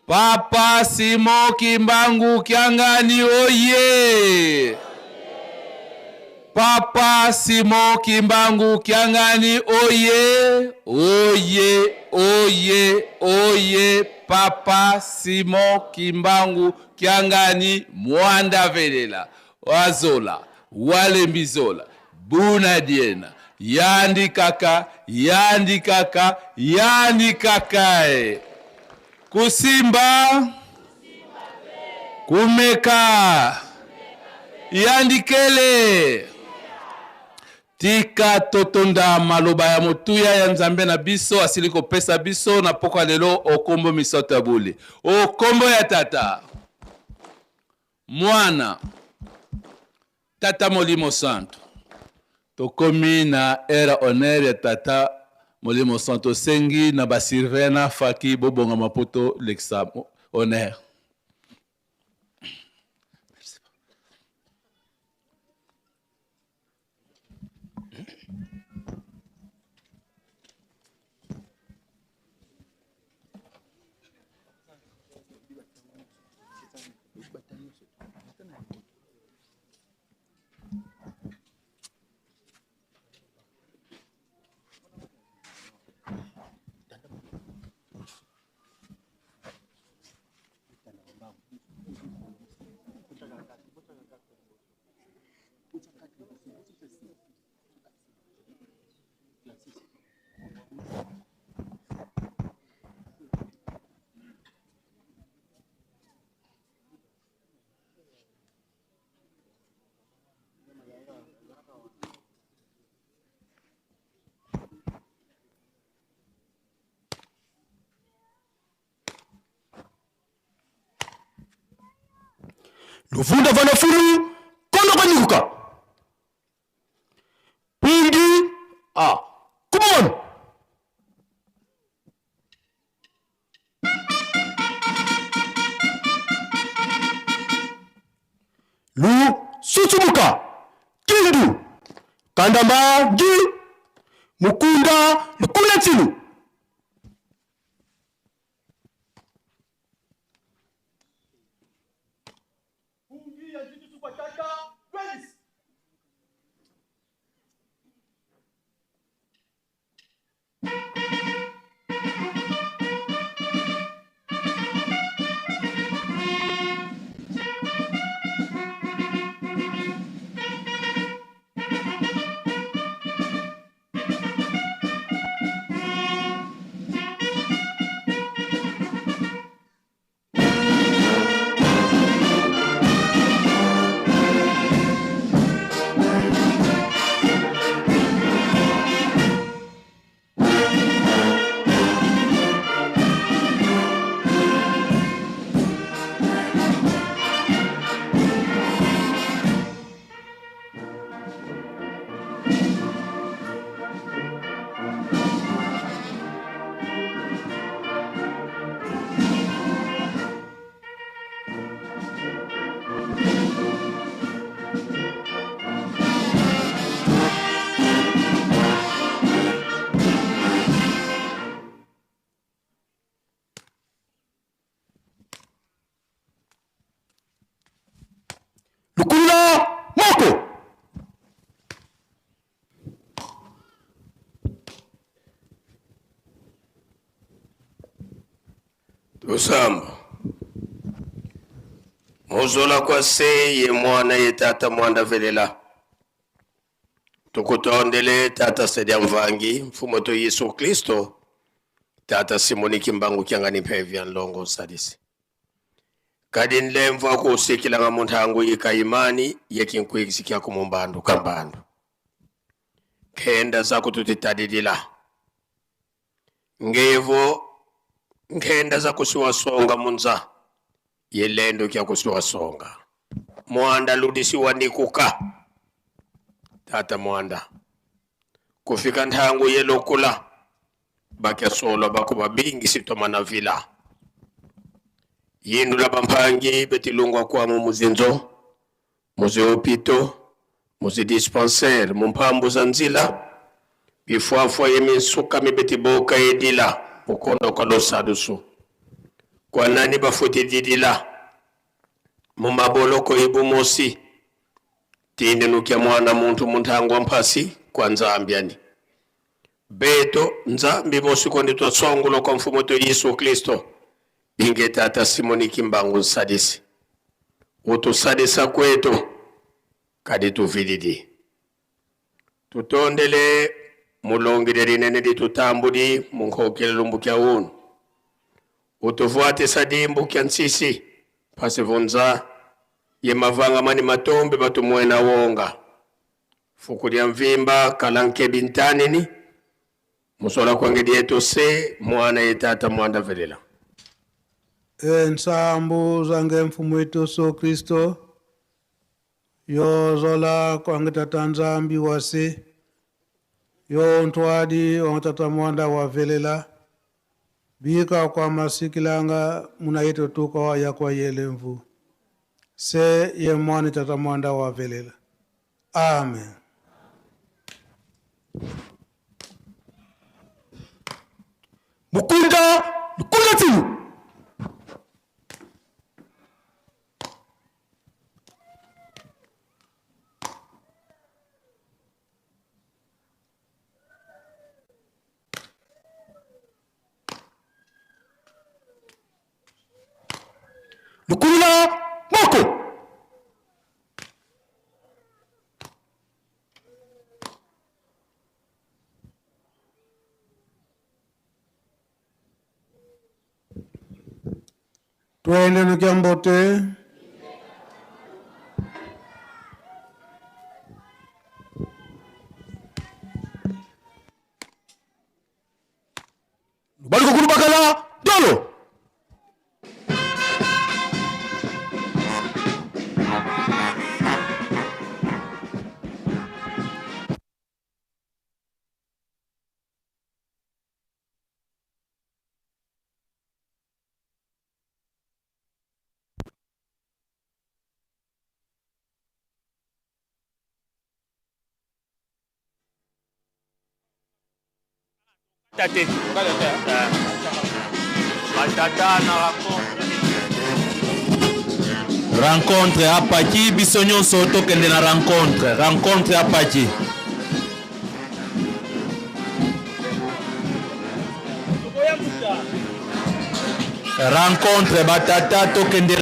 Papa Simon Kimbangu Kiangani oye! Papa Simon Kimbangu Kiangani oye! Oye, oye, oye! Papa Simon Kimbangu Kiangani Mwanda velela wazola walembizola buna diena yandi kaka yandi kaka yandi kaka e kusimba kumeka yandikele Tika totonda maloba ya motuya ya Nzambe na biso asili kopesa biso na pokwa lelo o kombo misato ya bule. O kombo ya Tata, Mwana, Tata Molimo Santu. Tokomi na heure honneur ya Tata Molimo Santu. Tosengi na ba surveillant na faki bobongama mpo tolekisa honneur. Luvunda vana fulu kondo kanyuka. Pungi ah come on. Lu Susumuka Kindu Kandamba Gi Mukunda Lukula Tsilu. Lukula moko. Tusamba muzola kwa se ye mwana ye tata mwanda velela tukutondele tata sedia mvangi mfumo to Yesu Kristo tata Simoni Kimbangu kiangani mpevya nlongo sadisi kadi nlemvu akuusikilanga munthangu ika imani yekinkuikisikia kumumbandu kambandu nkhenda zakututitadilila ngevo nkhenda zakusiwasonga munza yelendo kyakusiwasonga mwanda ludisiwa nikuka tata mwanda kufika nthangu yelokula bakyasolwa bakuba bingi sitomana vila yindu la bampangi betilungwa kwamu muzinzo muzi hopito muzi dispensaire mumpambu za nzila bifwafwa ye minsuka mibetiboka yedila mukondo kwa losadusu kwa nani bafuti didila mumaboloko ibumosi tinde nukya mwana muntu muntangwa mpasi kwa nzambiani beto nzambi mosi kondi twasongulo kwa mfumo to Yesu Kristo inge tata Simoni Kimbangu nsadisi utusadisa kwetu kadi tuvilidi tutondele mulongile linene litutambuli munkhokele lumbukya unu utuvuatisa dimbu kya nsisi pasivunza ye mavanga mani matombe batumwena wonga fuku lya mvimba kalanke bintanini musola kwange dieto se mwana ye tata mwanda velela Ensambu zange mfumo wetu Yesu Kristo yozola kwange tata Nzambi wase yo ntwadi wange tata mwanda wavelela bika kwa masikilanga muna yetu tuka wa ya kwa yelemvu se ye mwana tata mwanda wavelela. Amen. Mukunda Lukula Tsilu. Lukulula moko. Twende nukyambote. Lubaluko kulubakala dolo. Tate. Batata na rencontre. Rencontre apaki biso nyonso tokende na rencontre. Rencontre apaki. Rencontre batata tokende.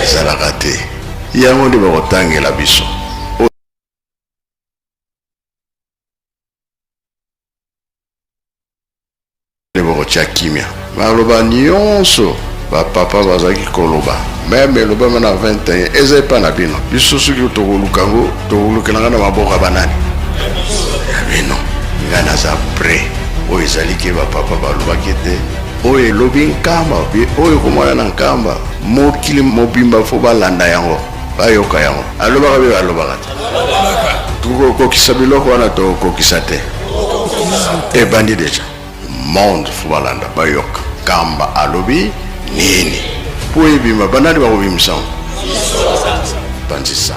Ezalaka ezalaka te yango nde bakotangela biso. Nde bokotya kimia. Maloba nyonso bapapa bazalaki koloba meme elobama na 21 eza epa na bino. Biso soki tokoluka yango tokolukelanga na maboko ya banani ya bino. Ngai naza prêt. Oyo ezali ke bapapa balobaki ete oyo elobi Nkamba oyo ekomona na Nkamba mokili mobimba fo balanda yango bayoka yango. Alobaka mpe balobaka te. Tokokokisa biloko wana tokokokisa te. Ebandi deja monde fo balanda bayoka Nkamba alobi nini po ebima banani bakobimisa yango panzisa.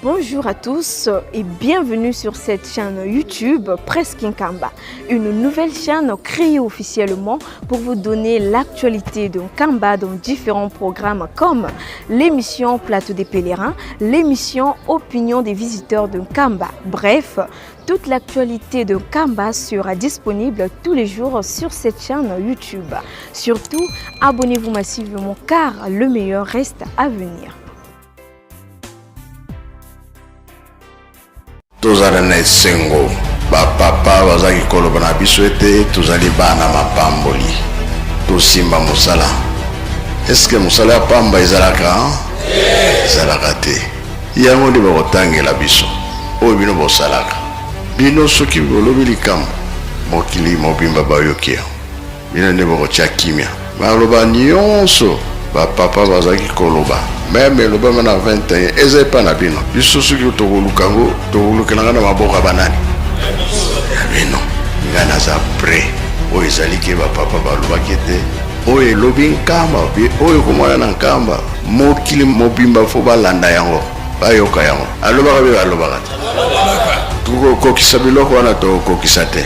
Bonjour à tous et bienvenue sur cette chaîne YouTube Presse Nkamba, une nouvelle chaîne créée officiellement pour vous donner l'actualité de Nkamba dans différents programmes comme l'émission Plateau des pèlerins, l'émission Opinion des visiteurs de Nkamba. Bref, toute l'actualité de Nkamba sera disponible tous les jours sur cette chaîne YouTube. Surtout, abonnez-vous massivement car le meilleur reste à venir. Tozala na esengo bapapa bazalaki koloba na biso ete tozali bana mapamboli tosimba mosala. Eske mosala ya pamba ezalaka? Ezalaka te. Yango nde bakotangela biso oyo bino bosalaka. Bino soki bolobi likambo mokili mobimba bayoki yango. Bino nde bokotya kimia. Maloba nyonso bapapa bazalaki koloba meme elobama na 21 eza epa na bino. Biso soki tokoluka yango tokolukelanga na maboko ya banani ya bino. Ngai naza prêt. Oyo ezali ke bapapa balobaki ete oyo elobi Nkamba oyo ekomona na Nkamba mokili mobimba fo balanda yango bayoka yango. Alobaka mpe balobaka te. Tokokokisa biloko wana tokokokisa te.